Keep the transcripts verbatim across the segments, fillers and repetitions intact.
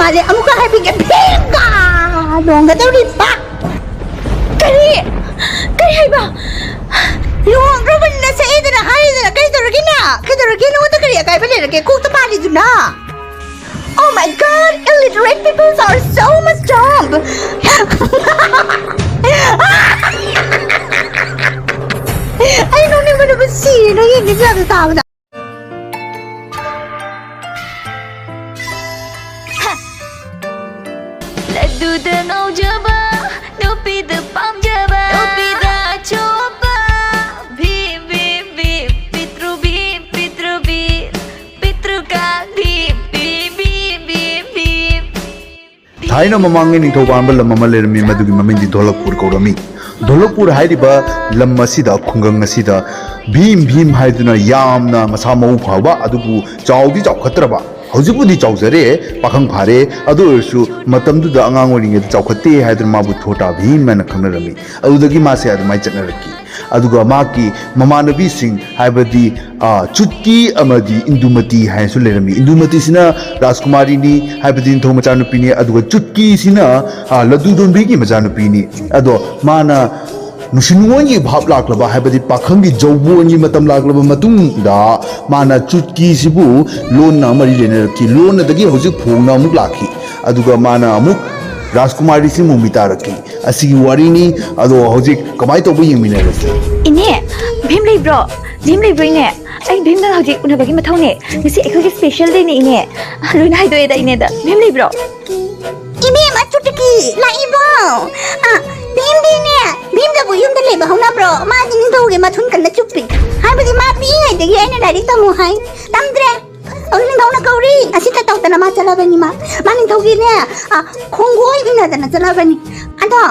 ꯑꯗꯩ ꯑꯃꯨꯛꯀ ꯍꯥꯏꯕꯤꯒꯦ, ꯐꯦꯡꯒ ꯂꯣꯡꯒꯗꯧꯔꯤꯕ꯫ ꯀꯔꯤ? ꯀꯔꯤ ꯍꯥꯏꯕ? ꯂꯨꯍꯣꯡꯈ꯭ꯔꯕꯅꯤꯅ ꯁꯛꯑꯦꯗꯅ ꯍꯥꯏꯔꯤꯗꯅ, ꯀꯔꯤ ꯇꯧꯔꯒꯦꯅ? ꯀꯩꯗꯧꯔꯒꯦ? ꯅꯉꯣꯟꯗ ꯀꯔꯤ ꯑꯀꯥꯏꯕ ꯂꯩꯔꯒꯦ? ꯀꯣꯛꯇ ꯄꯥꯜꯂꯤꯗꯨꯅ? Oh my God, illiterate people are so much dumb. ꯑꯩ ꯅꯣꯛꯅꯤꯡꯕꯅꯕꯨ ꯁꯤꯔꯦ ꯅꯣꯏꯒꯤ ꯏꯪꯂꯤꯁ ꯃꯌꯥꯝꯗꯣ ꯇꯥꯕꯗ꯫ ꯂꯗꯨꯗ ꯉꯥꯎꯖꯕ, ꯅꯨꯄꯤꯗ ꯄꯥꯝꯖꯕ, ꯅꯨꯄꯤꯗ ꯑꯆꯣꯞꯄ꯫ ꯚꯤꯝ, ꯚꯤꯝ, ꯚꯤꯝ, ꯄꯤꯇ꯭ꯔꯨ ꯚꯤꯝ, ꯄꯤꯇ꯭ꯔꯨ ꯚꯤꯝ, ꯄꯤꯇ꯭ꯔꯨ ꯀꯥ ꯚꯤꯝ, ꯚꯤꯝ, ꯚꯤꯝ, ꯚꯤꯝ, ꯚꯤꯝ꯫ ꯊꯥꯏꯅ ꯃꯃꯥꯡꯉꯩ ꯅꯤꯡꯊꯧ ꯄꯥꯟꯕ ꯂꯝ ꯑꯃ ꯂꯩꯔꯝꯃꯤ, ꯃꯗꯨꯒꯤ ꯃꯃꯤꯡꯗꯤ ꯙꯣꯂꯛꯄꯨꯔ ꯀꯧꯔꯝꯃꯤ꯫ ꯙꯣꯂꯛꯄꯨꯔ ꯍꯥꯏꯔꯤꯕ ꯂꯝ ꯑꯁꯤꯗ, ꯈꯨꯡꯒꯪ ꯑꯁꯤꯗ ꯚꯤꯝ ꯚꯤꯝ ꯍꯥꯏꯗꯨꯅ ꯌꯥꯝꯅ ꯃꯁꯥ ꯃꯎ ꯐꯕ, ꯑꯗꯨꯕꯨ ꯆꯥꯎꯗꯤ ꯆꯥꯎꯈꯠꯇ꯭ꯔꯕ, ꯍꯧꯖꯤꯛꯄꯨꯗꯤ ꯆꯥꯎꯖꯔꯦ, ꯄꯥꯈꯪ ꯐꯥꯔꯦ, ꯑꯗꯨ ꯑꯣꯏꯔꯁꯨ ꯃꯇꯝꯗꯨꯗ ꯑꯉꯥꯡ ꯑꯣꯏꯔꯤꯉꯩꯗ ꯆꯥꯎꯈꯠꯇꯦ ꯍꯥꯏꯗꯨꯅ ꯃꯥꯕꯨ ꯊꯣꯇꯥ ꯚꯤꯝ ꯍꯥꯏꯅ ꯈꯪꯅꯔꯝꯃꯤ꯫ ꯑꯗꯨꯗꯒꯤ ꯃꯥꯁꯦ ꯑꯗꯨꯃꯥꯏꯅ ꯆꯠꯅꯔꯛꯈꯤ꯫ ꯑꯗꯨꯒ ꯃꯍꯥꯛꯀꯤ ꯃꯃꯥꯟꯅꯕꯤꯁꯤꯡ, ꯍꯥꯏꯕꯗꯤ, ꯑ, ꯆꯨꯠꯀꯤ ꯑꯃꯗꯤ ꯏꯟꯗꯨꯃꯇꯤ ꯍꯥꯏꯅꯁꯨ ꯂꯩꯔꯝꯃꯤ꯫ ꯏꯟꯗꯨꯃꯇꯤꯁꯤꯅ ꯔꯥꯖꯀꯨꯃꯥꯔꯤꯅꯤ, ꯍꯥꯏꯕꯗꯤ ꯅꯤꯡꯊꯧ ꯃꯆꯥꯅꯨꯄꯤꯅꯤ, ꯑꯗꯨꯒ ꯆꯨꯠꯀꯤꯁꯤꯅ, ꯑ, ꯂꯗꯨꯗꯣꯟꯕꯤꯒꯤ ꯃꯆꯥꯅꯨꯄꯤꯅꯤ꯫ ꯑꯗꯣ ꯃꯥꯅ ꯅꯨꯡꯁꯤ ꯅꯨꯡꯉꯣꯟꯒꯤ ꯚꯥꯞ ꯂꯥꯛꯂꯕ, ꯍꯥꯏꯕꯗꯤ ꯄꯥꯈꯪꯒꯤ ꯖꯧꯕꯣꯟꯒꯤ ꯃꯇꯝ ꯂꯥꯛꯂꯕ ꯃꯇꯨꯡꯗ, ꯃꯥꯅ ꯆꯨꯠꯀꯤꯁꯤꯕꯨ ꯂꯣꯟꯅ ꯃꯔꯤ ꯂꯩꯅꯔꯛꯈꯤ꯫ ꯂꯣꯟꯅꯗꯒꯤ ꯍꯧꯖꯤꯛ ꯐꯣꯡꯅ ꯑꯃꯨꯛ ꯂꯥꯛꯈꯤ꯫ ꯑꯗꯨꯒ ꯃꯥꯅ ꯑꯃꯨꯛ ꯔꯥꯖꯀꯨꯃꯥꯔꯤꯁꯤꯃꯨꯛ ꯃꯤ ꯇꯥꯔꯛꯈꯤ꯫ ꯑꯁꯤꯒꯤ ꯋꯥꯔꯤꯅꯤ꯫ ꯑꯗꯣ ꯍꯧꯖꯤꯛ ꯀꯃꯥꯏꯅ ꯇꯧꯕ ꯌꯦꯡꯃꯤꯟꯅꯔꯁꯤ? ꯏꯅꯦ, ꯚꯤꯝ ꯂꯩꯕ꯭ꯔꯣ? ꯚꯤꯝ ꯂꯩꯕ꯭ꯔꯣ, ꯏꯅꯦ? ꯑꯩ ꯚꯤꯝꯗ ꯍꯧꯖꯤꯛ ꯎꯅꯕꯒꯤ ꯃꯊꯧꯅꯦ꯫ ꯉꯁꯤ ꯑꯩꯈꯣꯏꯒꯤ special dayꯅꯦ, ꯏꯅꯦ꯫ ꯂꯣꯏꯅ ꯍꯥꯏꯗꯣꯛꯑꯦꯗ ꯏꯅꯦꯗ꯫ ꯚꯤꯝ ꯂꯩꯕ꯭ꯔꯣ? ꯏꯕꯦꯝꯃ ꯆꯨꯇꯀꯤ, ꯂꯥꯛꯏꯕꯣ? ꯑ, ꯚꯤꯝꯗꯤꯅꯦ, ꯚꯤꯝꯗꯕꯨ ꯌꯨꯝꯗ ꯂꯩꯕ ꯍꯧꯅꯕ꯭ꯔꯣ? ꯃꯥꯗꯤ ꯅꯤꯡꯊꯧꯒꯤ ꯃꯊꯨꯟ ꯀꯟꯅ ꯆꯨꯞꯄꯤ꯫ ꯍꯥꯏꯕꯗꯤ ꯃꯥ ꯄꯤꯛꯏꯉꯩꯗꯒꯤ ꯑꯩꯅ ꯂꯥꯏꯔꯤꯛ ꯇꯝꯃꯨ ꯍꯥꯏ, ꯇꯝꯗ꯭ꯔꯦ꯫ ꯍꯧꯖꯤꯛ ꯅꯤꯡꯊꯧꯅ ꯀꯧꯔꯤ꯫ ꯑꯁꯤ ꯇꯧꯗꯅ ꯃꯥ ꯆꯠꯂꯕꯅꯤ꯫ ꯃꯥ, ꯃꯥ ꯅꯤꯡꯊꯧꯒꯤꯅꯦ, ꯑ, ꯈꯣꯡꯒꯣꯏ ꯏꯟꯅꯗꯅ ꯆꯠꯂꯕꯅꯤ꯫ ꯑꯗꯣ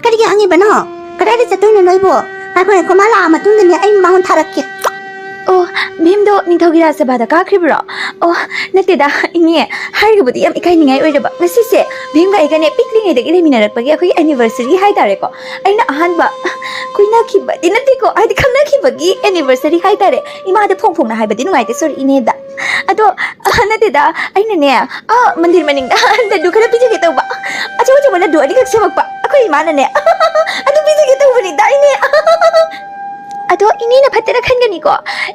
ꯀꯔꯤꯒꯤ ꯍꯪꯉꯤꯕꯅꯣ? ꯀꯗꯥꯏꯗ ꯆꯠꯇꯣꯏꯅꯣ ꯅꯣꯏꯕꯣ? ꯉꯥꯏꯈꯣ, ꯉꯥꯏꯈꯣ, ꯃꯥ ꯂꯥꯛꯑ ꯃꯇꯨꯡꯗꯅꯦ ꯑꯩ ꯃꯉꯣꯟ ꯊꯥꯔꯛꯀꯦ꯫ ꯑꯣ, ꯚꯤꯝꯗꯣ ꯅꯤꯡꯊꯧꯒꯤ ꯔꯥꯖꯁꯚꯥꯗ ꯀꯥꯈ꯭ꯔꯤꯕ꯭ꯔꯣ? ꯑꯣ, ꯅꯠꯇꯦꯗ, ꯏꯅꯦ, ꯍꯥꯏꯔꯒꯕꯨꯗꯤ ꯌꯥꯝ ꯏꯀꯥꯏꯅꯤꯡꯉꯥꯏ ꯑꯣꯏꯔꯕ꯫ ꯉꯁꯤꯁꯦ ꯚꯤꯝꯒ ꯑꯩꯒꯅꯦ ꯄꯤꯛꯂꯤꯉꯩꯗꯒꯤ ꯂꯩꯃꯤꯟꯅꯔꯛꯄꯒꯤ ꯑꯩꯈꯣꯏꯒꯤ anniversary ꯍꯥꯏꯇꯥꯔꯦꯀꯣ꯫ ꯑꯩꯅ ꯑꯍꯥꯟꯕ ꯀꯣꯏꯅꯈꯤꯕꯗꯤ ꯅꯠꯇꯦꯀꯣ, ꯍꯥꯏꯗꯤ ꯈꯪꯅꯈꯤꯕꯒꯤ anniversary ꯍꯥꯏꯇꯥꯔꯦ꯫ ꯏꯃꯥꯗ ꯐꯣꯡ ꯐꯣꯡꯅ ꯍꯥꯏꯕꯗꯤ ꯅꯨꯡꯉꯥꯏꯇꯦ, sorry, ꯏꯅꯦꯗ꯫ ꯑꯗꯣ, ꯑ, ꯅꯠꯇꯦꯗ, ꯑꯩꯅꯅꯦ, ꯑ, ꯃꯟꯗꯤꯔ ꯃꯅꯤꯡꯗ ꯂꯗꯨ ꯈꯔ ꯄꯤꯖꯒꯦ ꯇꯧꯕ꯫ ꯑꯆꯧ ꯑꯆꯧꯕ ꯂꯗꯨ ꯑꯅꯤꯈꯛ ꯁꯦꯝꯃꯛꯄ ꯑꯩꯈꯣꯏ ꯏꯃꯥꯅꯅꯦ꯫ ꯑꯗꯨ ꯄꯤꯖꯒꯦ ꯇꯧꯕꯅꯤꯗ ꯑꯩꯅꯦ꯫ ꯑꯗꯣ ꯏꯅꯦꯅ ꯐꯠꯇꯅ ꯈꯟꯒꯅꯤꯀꯣ꯫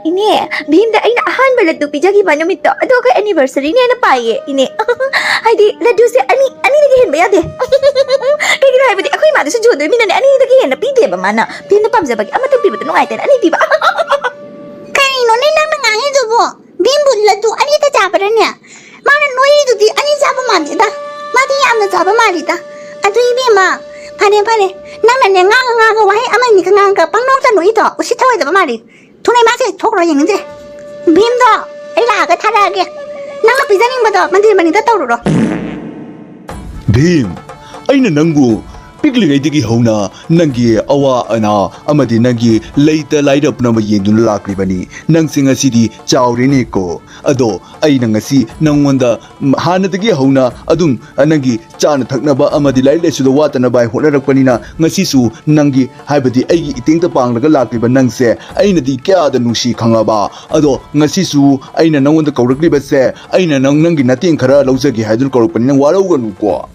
ꯏꯅꯦ, ꯚꯤꯝꯗ ꯑꯩꯅ ꯑꯍꯥꯟꯕ ꯂꯗꯨ ꯄꯤꯖꯈꯤꯕ ꯅꯨꯃꯤꯠꯇꯣ, ꯑꯗꯣ ꯑꯩꯈꯣꯏ anniversary ꯅꯦꯅ ꯄꯥꯏꯌꯦ, ꯏꯅꯦ꯫ ꯍꯥꯏꯗꯤ, ꯂꯗꯨꯁꯦ ꯑꯅꯤ, ꯑꯅꯤꯗꯒꯤ ꯍꯦꯟꯕ ꯌꯥꯗꯦ꯫ ꯀꯩꯒꯤꯅꯣ ꯍꯥꯏꯕꯗꯤ, ꯑꯩꯈꯣꯏ ꯏꯃꯥꯗꯨꯁꯨ ꯌꯣꯟꯗꯣꯏ ꯃꯤꯅꯅꯦ, ꯑꯅꯤꯗꯒꯤ ꯍꯦꯟꯅ ꯄꯤꯗꯦꯕ ꯃꯥꯅ꯫ ꯚꯤꯝꯅ ꯄꯥꯝꯖꯕꯒꯤ ꯑꯃꯇꯪ ꯄꯤꯕꯗ ꯅꯨꯡꯉꯥꯏꯇꯦꯅ ꯑꯅꯤ ꯄꯤꯕ꯫ ꯀꯩꯅꯣꯅꯦ ꯅꯪꯅ ꯉꯥꯡꯉꯤꯗꯨꯕꯣ? ꯚꯤꯝꯕꯨ ꯂꯗꯨ ꯑꯅꯤꯇ ꯆꯥꯕ꯭ꯔꯅꯦ? ꯃꯥꯅ ꯅꯣꯏꯔꯤꯗꯨꯗꯤ ꯑꯅꯤ ꯆꯥꯕ ꯃꯥꯜꯂꯤꯗ꯫ ꯃꯥꯗꯤ ꯌꯥꯝꯅ ꯆꯥꯕ ꯃꯥꯜꯂꯤꯗ꯫ ꯑꯗꯨ ꯏꯕꯦꯝꯃ, ꯐꯔꯦ, ꯐꯔꯦ꯫ ꯅꯪꯅꯅꯦ ꯉꯥꯡꯉ ꯉꯥꯡꯉ ꯋꯥꯍꯩ ꯑꯃꯅꯤꯒ ꯉꯥꯡꯉꯒ ꯄꯪꯅꯣꯛꯇ ꯅꯣꯛꯏꯗꯣ ꯎꯁꯤꯠ ꯊꯑꯣꯏꯗꯕ ꯃꯥꯜꯂꯤ꯫ ꯊꯨꯅ ꯏꯃꯥꯁꯦ ꯊꯣꯛꯈ꯭ꯔꯣ ꯌꯦꯡꯅꯤꯡꯗ꯭ꯔꯦ꯫ ꯚꯤꯝꯗꯣ ꯑꯩ ꯂꯥꯛꯑꯒ ꯊꯥꯔꯛꯑꯒꯦ꯫ ꯅꯪꯅ ꯄꯤꯖꯅꯤꯡꯕꯗꯣ ꯃꯟꯗꯤꯔ ꯃꯅꯤꯡꯗ ꯇꯧꯔꯨꯔꯣ꯫ ꯚꯤꯝ, ꯑꯩꯅ ꯅꯪꯕꯨ ꯄꯤꯛꯂꯤꯉꯩꯗꯒꯤ ꯍꯧꯅ ꯅꯪꯒꯤ ꯑꯋꯥ ꯑꯅꯥ ꯑꯃꯗꯤ ꯅꯪꯒꯤ ꯂꯩꯇ ꯂꯥꯏꯔ ꯄꯨꯝꯅꯃꯛ ꯌꯦꯡꯗꯨꯅ ꯂꯥꯛꯂꯤꯕꯅꯤ꯫ ꯅꯪꯁꯦ ꯉꯁꯤꯗꯤ ꯆꯥꯎꯔꯦꯅꯦꯀꯣ꯫ ꯑꯗꯣ ꯑꯩꯅ ꯉꯁꯤ ꯅꯪꯉꯣꯟꯗ, ꯎꯝ, ꯍꯥꯟꯅꯗꯒꯤ ꯍꯧꯅ ꯑꯗꯨꯝ ꯅꯪꯒꯤ ꯆꯥꯅ ꯊꯛꯅꯕ ꯑꯃꯗꯤ ꯂꯥꯏꯔꯤꯛ ꯂꯥꯏꯁꯨꯗ ꯋꯥꯠꯇꯅꯕ ꯍꯥꯏ ꯍꯣꯠꯅꯔꯛꯄꯅꯤꯅ, ꯉꯁꯤꯁꯨ ꯅꯪꯒꯤ, ꯍꯥꯏꯕꯗꯤ ꯑꯩꯒꯤ ꯏꯇꯦꯡꯇ ꯄꯥꯡꯂꯒ ꯂꯥꯛꯂꯤꯕ ꯅꯪꯁꯦ ꯑꯩꯅꯗꯤ ꯀꯌꯥꯗ ꯅꯨꯡꯁꯤ ꯈꯪꯉꯕ꯫ ꯑꯗꯣ ꯉꯁꯤꯁꯨ ꯑꯩꯅ ꯅꯪꯉꯣꯟꯗ ꯀꯧꯔꯛꯂꯤꯕꯁꯦ, ꯑꯩꯅ ꯅꯪ, ꯅꯪꯒꯤ ꯃꯇꯦꯡ ꯈꯔ ꯂꯧꯖꯒꯦ ꯍꯥꯏꯗꯨꯅ ꯀꯧꯔꯛꯄꯅꯤ, ꯅꯪ ꯋꯥꯔꯧꯒꯅꯨꯀꯣ꯫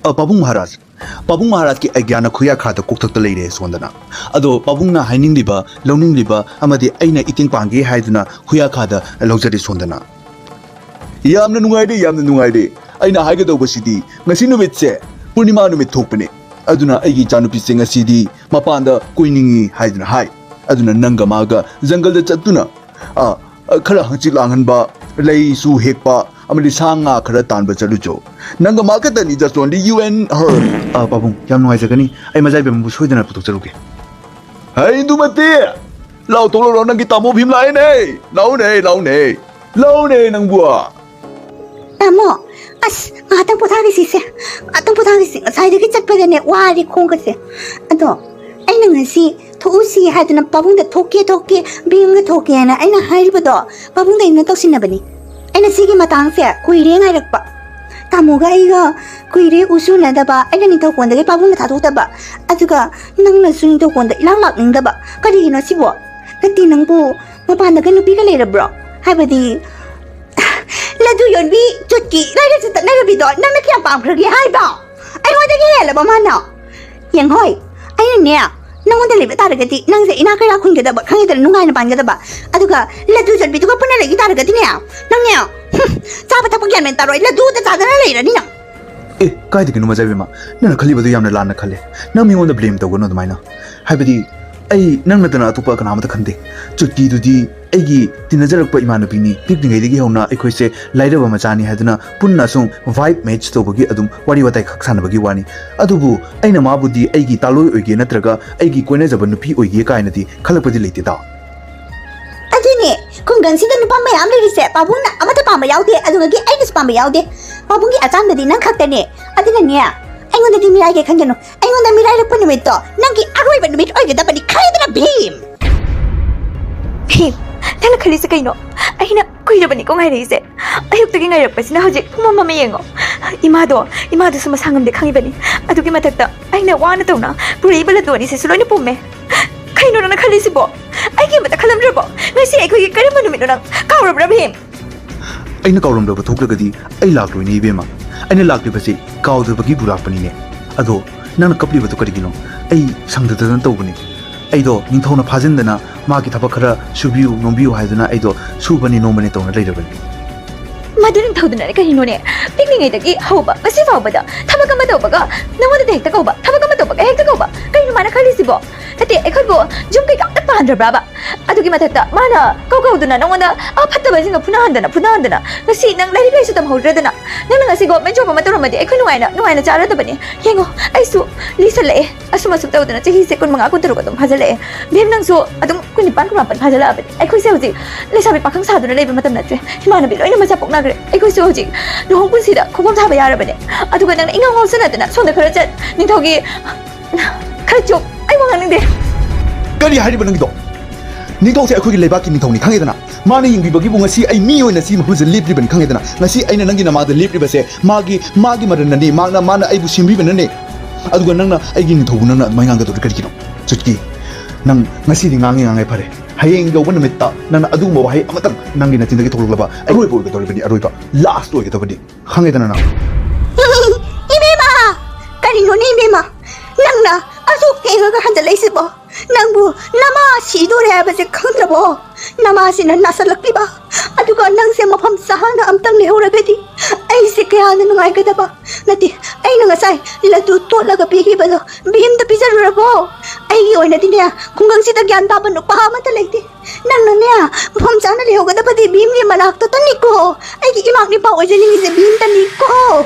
ꯑ, ꯄꯥꯕꯨꯡ ꯃꯍꯥꯔꯥꯖ, ꯄꯥꯕꯨꯡ ꯃꯍꯥꯔꯥꯖꯀꯤ ꯑꯩꯒ꯭ꯌꯥꯅ ꯈꯨꯌꯥꯈꯥꯗ ꯀꯣꯛꯊꯛꯇ ꯂꯩꯔꯦ ꯁꯣꯟꯗꯅ꯫ ꯑꯗꯣ ꯄꯥꯕꯨꯡꯅ ꯍꯥꯏꯅꯤꯡꯂꯤꯕ, ꯂꯧꯅꯤꯡꯂꯤꯕ ꯑꯃꯗꯤ ꯑꯩꯅ ꯏꯇꯦꯡ ꯄꯥꯡꯒꯦ ꯍꯥꯏꯗꯨꯅ ꯈꯨꯌꯥꯈꯥꯗ ꯂꯧꯖꯔꯤ ꯁꯣꯟꯗꯅ꯫ ꯌꯥꯝꯅ ꯅꯨꯡꯉꯥꯏꯔꯦ, ꯌꯥꯝꯅ ꯅꯨꯡꯉꯥꯏꯔꯦ꯫ ꯑꯩꯅ ꯍꯥꯏꯒꯗꯧꯕꯁꯤꯗꯤ, ꯉꯁꯤ ꯅꯨꯃꯤꯠꯁꯦ ꯄꯨꯔꯅꯤꯃꯥ ꯅꯨꯃꯤꯠ ꯊꯣꯛꯄꯅꯦ꯫ ꯑꯗꯨꯅ ꯑꯩꯒꯤ ꯏꯆꯥꯅꯨꯄꯤꯁꯦ ꯉꯁꯤꯗꯤ ꯃꯄꯥꯟꯗ ꯀꯣꯏꯅꯤꯡꯉꯤ ꯍꯥꯏꯗꯨꯅ ꯍꯥꯏ꯫ ꯑꯗꯨꯅ ꯅꯪꯒ ꯃꯥꯒ ꯖꯪꯒꯜꯗ ꯆꯠꯇꯨꯅ, ꯑ, ꯑ, ꯈꯔ ꯍꯪꯆꯤꯠ ꯂꯥꯡꯍꯟꯕ, ꯂꯩꯁꯨ ꯍꯦꯛꯄ, ꯑꯃꯗꯤ ꯁꯥ ꯉꯥ ꯈꯔ ꯇꯥꯟꯕ ꯆꯠꯂꯨꯆꯣ꯫ ꯅꯪꯒ ꯃꯥ ꯈꯛꯇꯅꯤ, just only you and her꯫ ꯑ, ꯄꯥꯕꯨꯡ, ꯌꯥꯝ ꯅꯨꯡꯉꯥꯏꯖꯒꯅꯤ꯫ ꯑꯩ ꯃꯖꯥ ꯏꯕꯦꯝꯃꯕꯨ ꯁꯣꯏꯗꯅ ꯄꯨꯊꯣꯛꯆꯔꯨꯒꯦ꯫ ꯍꯩ, ꯏꯟꯗꯨꯃꯇꯤ! ꯂꯥꯎ, ꯊꯣꯛꯂꯛꯂꯣ, ꯅꯪꯒꯤ ꯇꯥꯃꯣ ꯚꯤꯝ ꯂꯥꯛꯑꯦꯅꯦ! ꯂꯥꯎꯅꯦ, ꯂꯥꯎꯅꯦ! ꯂꯥꯎꯅꯦ, ꯅꯪꯕꯨ! ꯇꯥꯃꯣ, ꯑꯁ, ꯉꯥꯏꯍꯥꯛꯇꯪ ꯄꯣꯊꯥꯈꯤꯁꯤꯁꯦ꯫ ꯉꯥꯏꯍꯥꯛꯇꯪ ꯄꯣꯊꯥꯈꯤꯁꯤ꯫ ꯉꯁꯥꯏꯗꯒꯤ ꯆꯠꯄꯗꯅꯦ, ꯋꯥꯔꯦ ꯈꯣꯡꯒꯁꯦ꯫ ꯑꯗꯣ, ꯑꯩꯅ ꯉꯁꯤ ꯊꯣꯛꯎꯁꯤ ꯍꯥꯏꯗꯅ ꯄꯥꯕꯨꯡꯗ ꯊꯣꯛꯀꯦ, ꯊꯣꯛꯀꯦ, ꯚꯤꯝꯒ ꯊꯣꯛꯀꯦꯅ ꯑꯩꯅ ꯍꯥꯏꯔꯤꯕꯗꯣ, ꯄꯥꯕꯨꯡꯗ ꯑꯩꯅ ꯇꯧꯁꯤꯟꯅꯕꯅꯤ꯫ ꯑꯩꯅ ꯁꯤꯒꯤ ꯃꯇꯥꯡꯁꯦ ꯀꯨꯏꯔꯦ ꯉꯥꯏꯔꯛꯄ꯫ ꯇꯥꯃꯣꯒ ꯑꯩꯒ ꯀꯨꯏꯔꯦ ꯎꯁꯨ ꯎꯅꯗꯕ, ꯑꯩꯅ ꯅꯤꯡꯊꯧꯀꯣꯟꯗꯒꯤ ꯄꯥꯕꯨꯡꯅ ꯊꯥꯗꯣꯛꯇꯕ, ꯑꯗꯨꯒ ꯅꯪꯅꯁꯨ ꯅꯤꯡꯊꯧꯀꯣꯟꯗ ꯏꯂꯥꯛ ꯂꯥꯛꯅꯤꯡꯗꯕ꯫ ꯀꯔꯤꯒꯤꯅꯣ ꯁꯤꯕꯣ? ꯅꯠꯇꯦ, ꯅꯪꯕꯨ ꯃꯄꯥꯟꯗꯒ ꯅꯨꯄꯤꯒ ꯂꯩꯔꯕ꯭ꯔꯣ? ꯍꯥꯏꯕꯗꯤ, ꯂꯗꯨ ꯌꯣꯟꯕꯤ ꯆꯨꯠꯀꯤ ꯂꯥꯏꯔꯤꯛꯁꯦ ꯇꯠꯅꯔꯕꯤꯗꯣ ꯅꯪꯅ ꯀꯌꯥꯝ ꯄꯥꯝꯈ꯭ꯔꯒꯦ ꯍꯥꯏꯕ? ꯑꯩꯉꯣꯟꯗꯒꯤ ꯍꯦꯜꯂꯕ ꯃꯥꯅ? ꯌꯦꯡꯍꯣꯏ, ꯑꯩꯅꯅꯦ, ꯅꯪꯉꯣꯟꯗ ꯂꯩꯕ ꯇꯥꯔꯒꯗꯤ ꯅꯪꯁꯦ ꯏꯅꯥꯛ ꯀꯩꯔꯥꯛ ꯈꯨꯟꯒꯗꯕ, ꯈꯪꯉꯦꯗꯅ, ꯅꯨꯡꯉꯥꯏꯅ ꯄꯥꯟꯒꯗꯕ꯫ ꯑꯗꯨꯒ ꯂꯗꯨ ꯆꯠꯄꯤꯗꯨꯒ ꯄꯨꯟꯅ ꯂꯩꯈꯤ ꯇꯥꯔꯒꯗꯤꯅꯦ, ꯅꯪꯅꯦ, ꯍꯨꯝ, ꯆꯥꯕ ꯊꯛꯄ ꯒ꯭ꯌꯥꯟ ꯃꯦꯟ ꯇꯥꯔꯣꯏ, ꯂꯗꯨꯗ ꯆꯥꯗꯅ ꯂꯩꯔꯅꯤ ꯅꯪ꯫ ꯑꯦ, ꯀꯥꯏꯗꯒꯤꯅꯣ ꯃꯖꯥꯏꯕꯦꯝꯃ, ꯅꯪꯅ ꯈꯜꯂꯤꯕꯗꯨ ꯌꯥꯝꯅ ꯂꯥꯟꯅ ꯈꯜꯂꯦ꯫ ꯅꯪ ꯃꯤꯉꯣꯟꯗ ꯕ꯭ꯂꯦꯝ ꯇꯧꯒꯅꯨ ꯑꯗꯨꯃꯥꯏꯅ꯫ ꯍꯥꯏꯕꯗꯤ, ꯑꯩ ꯅꯪ ꯅꯠꯇꯅ ꯑꯇꯣꯞꯄ ꯀꯅꯥꯃꯠꯇ ꯈꯟꯗꯦ꯫ ꯆꯨꯠꯀꯤꯗꯨꯗꯤ ꯑꯩꯒꯤ ꯇꯤꯟꯅꯖꯔꯛꯄ ꯏꯃꯥꯟꯅꯕꯤꯅꯤ꯫ ꯄꯤꯛꯂꯤꯉꯩꯗꯒꯤ ꯍꯧꯅ ꯑꯩꯈꯣꯏꯁꯦ ꯂꯥꯏꯔꯕ ꯃꯆꯥꯅꯤ ꯍꯥꯏꯗꯨꯅ ꯄꯨꯟꯅ ꯁꯨꯝ ꯚꯥꯏꯕ ꯃꯦꯠꯆ ꯇꯧꯕꯒꯤ ꯑꯗꯨꯝ ꯋꯥꯔꯤ ꯋꯥꯇꯥꯏ ꯈꯛ ꯁꯥꯟꯅꯕꯒꯤ ꯋꯥꯅꯤ꯫ ꯑꯗꯨꯕꯨ ꯑꯩꯅ ꯃꯥꯕꯨꯗꯤ ꯑꯩꯒꯤ ꯇꯥꯂꯣꯏ ꯑꯣꯏꯒꯦ ꯅꯠꯇ꯭ꯔꯒ ꯑꯩꯒꯤ ꯀꯣꯏꯅꯖꯕ ꯅꯨꯄꯤ ꯑꯣꯏꯒꯦ ꯀꯥꯏꯅꯗꯤ ꯈꯜꯂꯛꯄꯗꯤ ꯂꯩꯇꯦꯗ꯫ ꯑꯗꯨꯅꯦ, ꯈꯨꯡꯒꯪꯁꯤꯗ ꯅꯨꯄꯥ ꯃꯌꯥꯝ ꯂꯩꯔꯤꯁꯦ, ꯄꯥꯕꯨꯡꯅ ꯑꯃꯠꯇ ꯄꯥꯝꯕ ꯌꯥꯎꯗꯦ, ꯑꯗꯨꯗꯒꯤ ꯑꯩꯅꯁꯨ ꯄꯥꯝꯕ ꯌꯥꯎꯗꯦ꯫ ꯄꯥꯕꯨꯡꯒꯤ ꯑꯆꯥꯡꯗꯗꯤ ꯅꯪ ꯈꯛꯇꯅꯦ꯫ ꯑꯗꯨꯅꯅꯦ, ꯑꯩꯉꯣꯟꯗꯗꯤ ꯃꯤꯔꯥꯏꯒꯦ ꯈꯟꯒꯅꯨ꯫ ꯑꯩꯉꯣꯟꯗ ꯃꯤꯔꯥꯏꯔꯛꯄ ꯅꯨꯃꯤꯠꯇꯣ ꯅꯪꯒꯤ ꯑꯔꯣꯏꯕ ꯅꯨꯃꯤꯠ ꯑꯣꯏꯒꯗꯕꯅꯤ, ꯈꯪꯉꯦꯗꯅ, ꯚꯤꯝ? ꯚꯤꯝ, ꯅꯪꯅ ꯈꯜꯂꯤꯁꯦ ꯀꯩꯅꯣ? ꯑꯩꯅ ꯀꯨꯏꯔꯕꯅꯤꯀꯣ ꯉꯥꯏꯔꯛꯏꯁꯦ꯫ ꯑꯌꯨꯛꯇꯒꯤ ꯉꯥꯏꯔꯛꯄꯁꯤꯅ ꯍꯧꯖꯤꯛ ꯄꯨꯡ ꯑꯃ ꯑꯃ ꯌꯦꯡꯉꯣ꯫ ꯏꯃꯥꯗꯣ, ꯏꯃꯥꯗꯨꯁꯨ ꯃꯁꯥ ꯉꯝꯗꯦ ꯈꯪꯉꯤꯕꯅꯤ꯫ ꯑꯗꯨꯒꯤ ꯃꯊꯛꯇ ꯑꯩꯅ ꯋꯥꯅ ꯇꯧꯅ ꯄꯨꯔꯛꯏꯕ ꯂꯗꯨ ꯑꯅꯤꯁꯤꯁꯨ ꯂꯣꯏꯅ ꯄꯨꯝꯃꯦ꯫ ꯀꯩꯅꯣ ꯅꯪꯅ ꯈꯜꯂꯤꯁꯤꯕꯣ? ꯑꯩꯒꯤ ꯑꯃꯠꯇ ꯈꯜꯂꯝꯗ꯭ꯔꯕꯣ? ꯉꯁꯤ ꯑꯩꯈꯣꯏꯒꯤ ꯀꯔꯝꯕ ꯅꯨꯃꯤꯠꯅꯣ ꯅꯪ ꯀꯥꯎꯔꯕ꯭ꯔꯥ, ꯚꯤꯝ? ꯑꯩꯅ ꯀꯥꯎꯔꯝꯗꯕ ꯊꯣꯛꯇ꯭ꯔꯒꯗꯤ ꯑꯩ ꯂꯥꯛꯂꯣꯏꯅꯦ ꯏꯕꯦꯝꯃ꯫ ꯑꯩꯅ ꯂꯥꯛꯂꯤꯕꯁꯤ ꯀꯥꯎꯗꯕꯒꯤꯕꯨ ꯂꯥꯛꯄꯅꯤꯅꯦ꯫ ꯑꯗꯣ ꯅꯪꯅ ꯀꯞꯂꯤꯕꯗꯨ ꯀꯔꯤꯒꯤꯅꯣ? ꯑꯩ ꯁꯪꯗꯗꯅ ꯇꯧꯕꯅꯤ꯫ ꯑꯩꯗꯣ ꯅꯤꯡꯊꯧꯅ ꯐꯥꯖꯤꯟꯗꯅ ꯃꯥꯒꯤ ꯊꯕꯛ ꯈꯔ ꯁꯨꯕꯤꯌꯨ ꯅꯣꯝꯕꯤꯌꯨ ꯍꯥꯏꯗꯨꯅ ꯑꯩꯗꯣ ꯁꯨꯕꯅꯤ ꯅꯣꯝꯕꯅꯤ ꯇꯧꯅ ꯂꯩꯔꯕꯅꯤ꯫ ꯃꯗꯨ ꯅꯤꯡꯊꯧꯗꯨꯅꯅꯦ ꯀꯔꯤꯅꯣꯅꯦ? ꯄꯤꯛꯂꯤꯉꯩꯗꯒꯤ ꯍꯧꯕ ꯉꯁꯤ ꯐꯥꯎꯕꯗ ꯊꯕꯛ ꯑꯃ ꯇꯧꯕꯒ ꯅꯉꯣꯟꯗꯗ ꯍꯦꯛꯇ ꯀꯧꯕ, ꯊꯕꯛ ꯑꯃ ꯇꯧꯕꯒ ꯍꯦꯛꯇ ꯀꯧꯕ꯫ ꯀꯔꯤꯅꯣ ꯃꯥꯅ ꯈꯜꯂꯤꯁꯤꯕꯣ? ꯅꯠꯇꯦ, ꯑꯩꯈꯣꯏꯕꯨ ꯌꯨꯝ ꯀꯩꯀꯥ ꯑꯝꯇ ꯄꯥꯟꯗ꯭ꯔꯕ꯭ꯔꯕ? ꯑꯗꯨꯒꯤ ꯃꯊꯛꯇ ꯃꯥꯅ ꯀꯧ ꯀꯧꯗꯨꯅ ꯅꯉꯣꯟꯗ, ꯑ, ꯐꯠꯇꯕꯁꯤꯡꯒ ꯐꯨꯅꯍꯟꯗꯅ, ꯐꯨꯅꯍꯟꯗꯅ ꯉꯁꯤ ꯅꯪ ꯂꯥꯏꯔꯤꯛ ꯂꯥꯏꯁꯨ ꯇꯝꯍꯧꯗ꯭ꯔꯗꯅ, ꯅꯪꯅ ꯉꯁꯤ ꯒꯣꯔꯃꯦꯟ ꯖꯣꯕ ꯑꯃ ꯇꯧꯔꯝꯃꯗꯤ ꯑꯩꯈꯣꯏ ꯅꯨꯡꯉꯥꯏꯅ, ꯅꯨꯡꯉꯥꯏꯅ ꯆꯥꯔꯗꯕꯅꯦ꯫ ꯌꯦꯡꯉꯣ, ꯑꯩꯁꯨ ꯂꯤꯁꯜꯂꯛꯑꯦ, ꯑꯁꯨꯝ ꯑꯁꯨꯝ ꯇꯧꯗꯅ ꯆꯍꯤꯁꯦ ꯀꯨꯟꯃꯉꯥ, ꯀꯨꯟꯇꯔꯨꯛ ꯑꯗꯨꯝ ꯐꯥꯖꯤꯜꯂꯛꯑꯦ꯫ ꯚꯤꯝ, ꯅꯪꯁꯨ ꯑꯗꯨꯝ ꯀꯨꯟꯅꯤꯄꯥꯟ, ꯀꯨꯟꯃꯥꯄꯟ ꯐꯥꯖꯤꯜꯂꯛꯑꯕꯅꯤ꯫ ꯑꯩꯈꯣꯏꯁꯦ ꯍꯧꯖꯤꯛ ꯂꯩꯁꯥꯕꯤ ꯄꯥꯈꯪ ꯁꯥꯗꯨꯅ ꯂꯩꯕ ꯃꯇꯝ ꯅꯠꯇ꯭ꯔꯦ꯫ ꯏꯃꯥꯟꯅꯕꯤ ꯂꯣꯏꯅ ꯃꯆꯥ ꯄꯣꯛꯅꯈ꯭ꯔꯦ꯫ ꯑꯩꯈꯣꯏꯁꯨ ꯍꯧꯖꯤꯛ ꯂꯨꯍꯣꯡ ꯄꯨꯟꯁꯤꯗ ꯈꯣꯡꯐꯝ ꯊꯥꯕ ꯌꯥꯔꯕꯅꯦ꯫ ꯑꯗꯨꯒ ꯅꯪꯅ ꯏꯉꯥꯎ ꯉꯥꯎꯁꯟꯅꯗꯅ ꯁꯣꯝꯗ ꯈꯔ ꯆꯠ, ꯅꯤꯡꯊꯧꯒꯤ ꯈꯔ ꯆꯨꯞ, ꯑꯩ ꯋꯥ ꯉꯥꯡꯅꯤꯡꯗꯦ꯫ ꯀꯔꯤ ꯍꯥꯏꯔꯤꯕ ꯅꯪꯒꯤꯗꯣ? ꯅꯤꯡꯊꯧꯁꯦ ꯑꯩꯈꯣꯏꯒꯤ ꯂꯩꯕꯥꯛꯀꯤ ꯅꯤꯡꯊꯧꯅꯤ, ꯈꯪꯉꯦꯗꯅ? ꯃꯥꯅ ꯌꯦꯡꯕꯤꯕꯒꯤꯕꯨ ꯉꯁꯤ ꯑꯩ ꯃꯤ ꯑꯣꯏꯅ ꯁꯤ ꯃꯐꯝꯁꯤꯗ ꯂꯦꯞꯂꯤꯕꯅꯤ, ꯈꯪꯉꯦꯗꯅ? ꯉꯁꯤ ꯑꯩꯅ ꯅꯪꯒꯤ ꯅꯃꯥꯡꯗ ꯂꯦꯞꯂꯤꯕꯁꯦ ꯃꯥꯒꯤ, ꯃꯥꯒꯤ ꯃꯔꯟꯅꯅꯤ, ꯃꯥꯅ, ꯃꯥꯅ ꯑꯩꯕꯨ ꯁꯦꯝꯕꯤꯕꯅꯅꯦ꯫ ꯑꯗꯨꯒ ꯅꯪꯅ ꯑꯩꯒꯤ ꯅꯤꯡꯊꯧꯕꯨ ꯅꯪꯅ ꯑꯗꯨꯃꯥꯏꯅ ꯉꯥꯡꯒꯗꯧꯔꯤ ꯀꯔꯤꯒꯤꯅꯣ? ꯆꯨꯠꯀꯤ, ꯅꯪ ꯉꯁꯤꯗꯤ ꯉꯥꯡꯉꯦ, ꯉꯥꯡꯉꯦ, ꯐꯔꯦ꯫ ꯍꯌꯦꯡ ꯌꯧꯕ ꯅꯨꯃꯤꯠꯇ ꯅꯪꯅ ꯑꯗꯨꯒꯨꯝꯕ ꯋꯥꯍꯩ ꯑꯃꯇꯪ ꯅꯪꯒꯤ ꯅꯆꯤꯟꯗꯒꯤ ꯊꯣꯛꯂꯛꯂꯕ, ꯑꯔꯣꯏꯕ ꯑꯣꯏꯒꯗꯧꯔꯤꯕꯅꯤ, ꯑꯔꯣꯏꯕ, ꯂꯥꯁ ꯑꯣꯏꯒꯗꯕꯅꯤ, ꯈꯪꯉꯦꯗꯅ ꯅꯪ? ꯏꯕꯦꯝꯃ, ꯀꯔꯤꯅꯣꯅꯦ ꯏꯕꯦꯝꯃ? ꯅꯪꯅ ꯑꯁꯨꯛ ꯊꯦꯡꯉꯒ ꯍꯟꯖꯜꯂꯛꯏꯁꯤꯕꯣ? ꯅꯪꯕꯨ ꯅꯃꯥ ꯁꯤꯗꯣꯔꯦ ꯍꯥꯏꯕꯁꯦ ꯈꯪꯗ꯭ꯔꯕꯣ? ꯅꯃꯥꯁꯤꯅ ꯅꯥꯁꯜꯂꯛꯂꯤꯕ, ꯑꯗꯨꯒ ꯅꯪꯁꯦ ꯃꯐꯝ ꯆꯥꯅ ꯑꯝꯇꯪ ꯂꯩꯍꯧꯔꯒꯗꯤ ꯑꯩꯁꯦ ꯀꯌꯥꯅ ꯅꯨꯡꯉꯥꯏꯒꯗꯕ꯫ ꯅꯠꯇꯦ, ꯑꯩꯅ ꯉꯁꯥꯏ ꯂꯗꯨ ꯇꯣꯠꯂꯒ ꯄꯤꯈꯤꯕꯗꯣ ꯚꯤꯝꯗ ꯄꯤꯖꯔꯨꯔꯕꯣ? ꯑꯩꯒꯤ ꯑꯣꯏꯅꯗꯤꯅꯦ, ꯈꯨꯡꯒꯪꯁꯤꯗ ꯒ꯭ꯌꯥꯟ ꯇꯥꯕ ꯅꯨꯄꯥ ꯑꯃꯠꯇ ꯂꯩꯇꯦ꯫ ꯅꯪꯅꯅꯦ, ꯃꯐꯝ ꯆꯥꯅ ꯂꯩꯍꯧꯒꯗꯕꯗꯤ ꯚꯤꯝꯒꯤ ꯃꯅꯥꯛꯇꯇꯅꯤꯀꯣ꯫ ꯑꯩꯒꯤ ꯏꯃꯥꯛ ꯅꯤꯄꯥ ꯑꯣꯏꯖꯅꯤꯡꯉꯤꯁꯦ ꯚꯤꯝꯇꯅꯤꯀꯣ꯫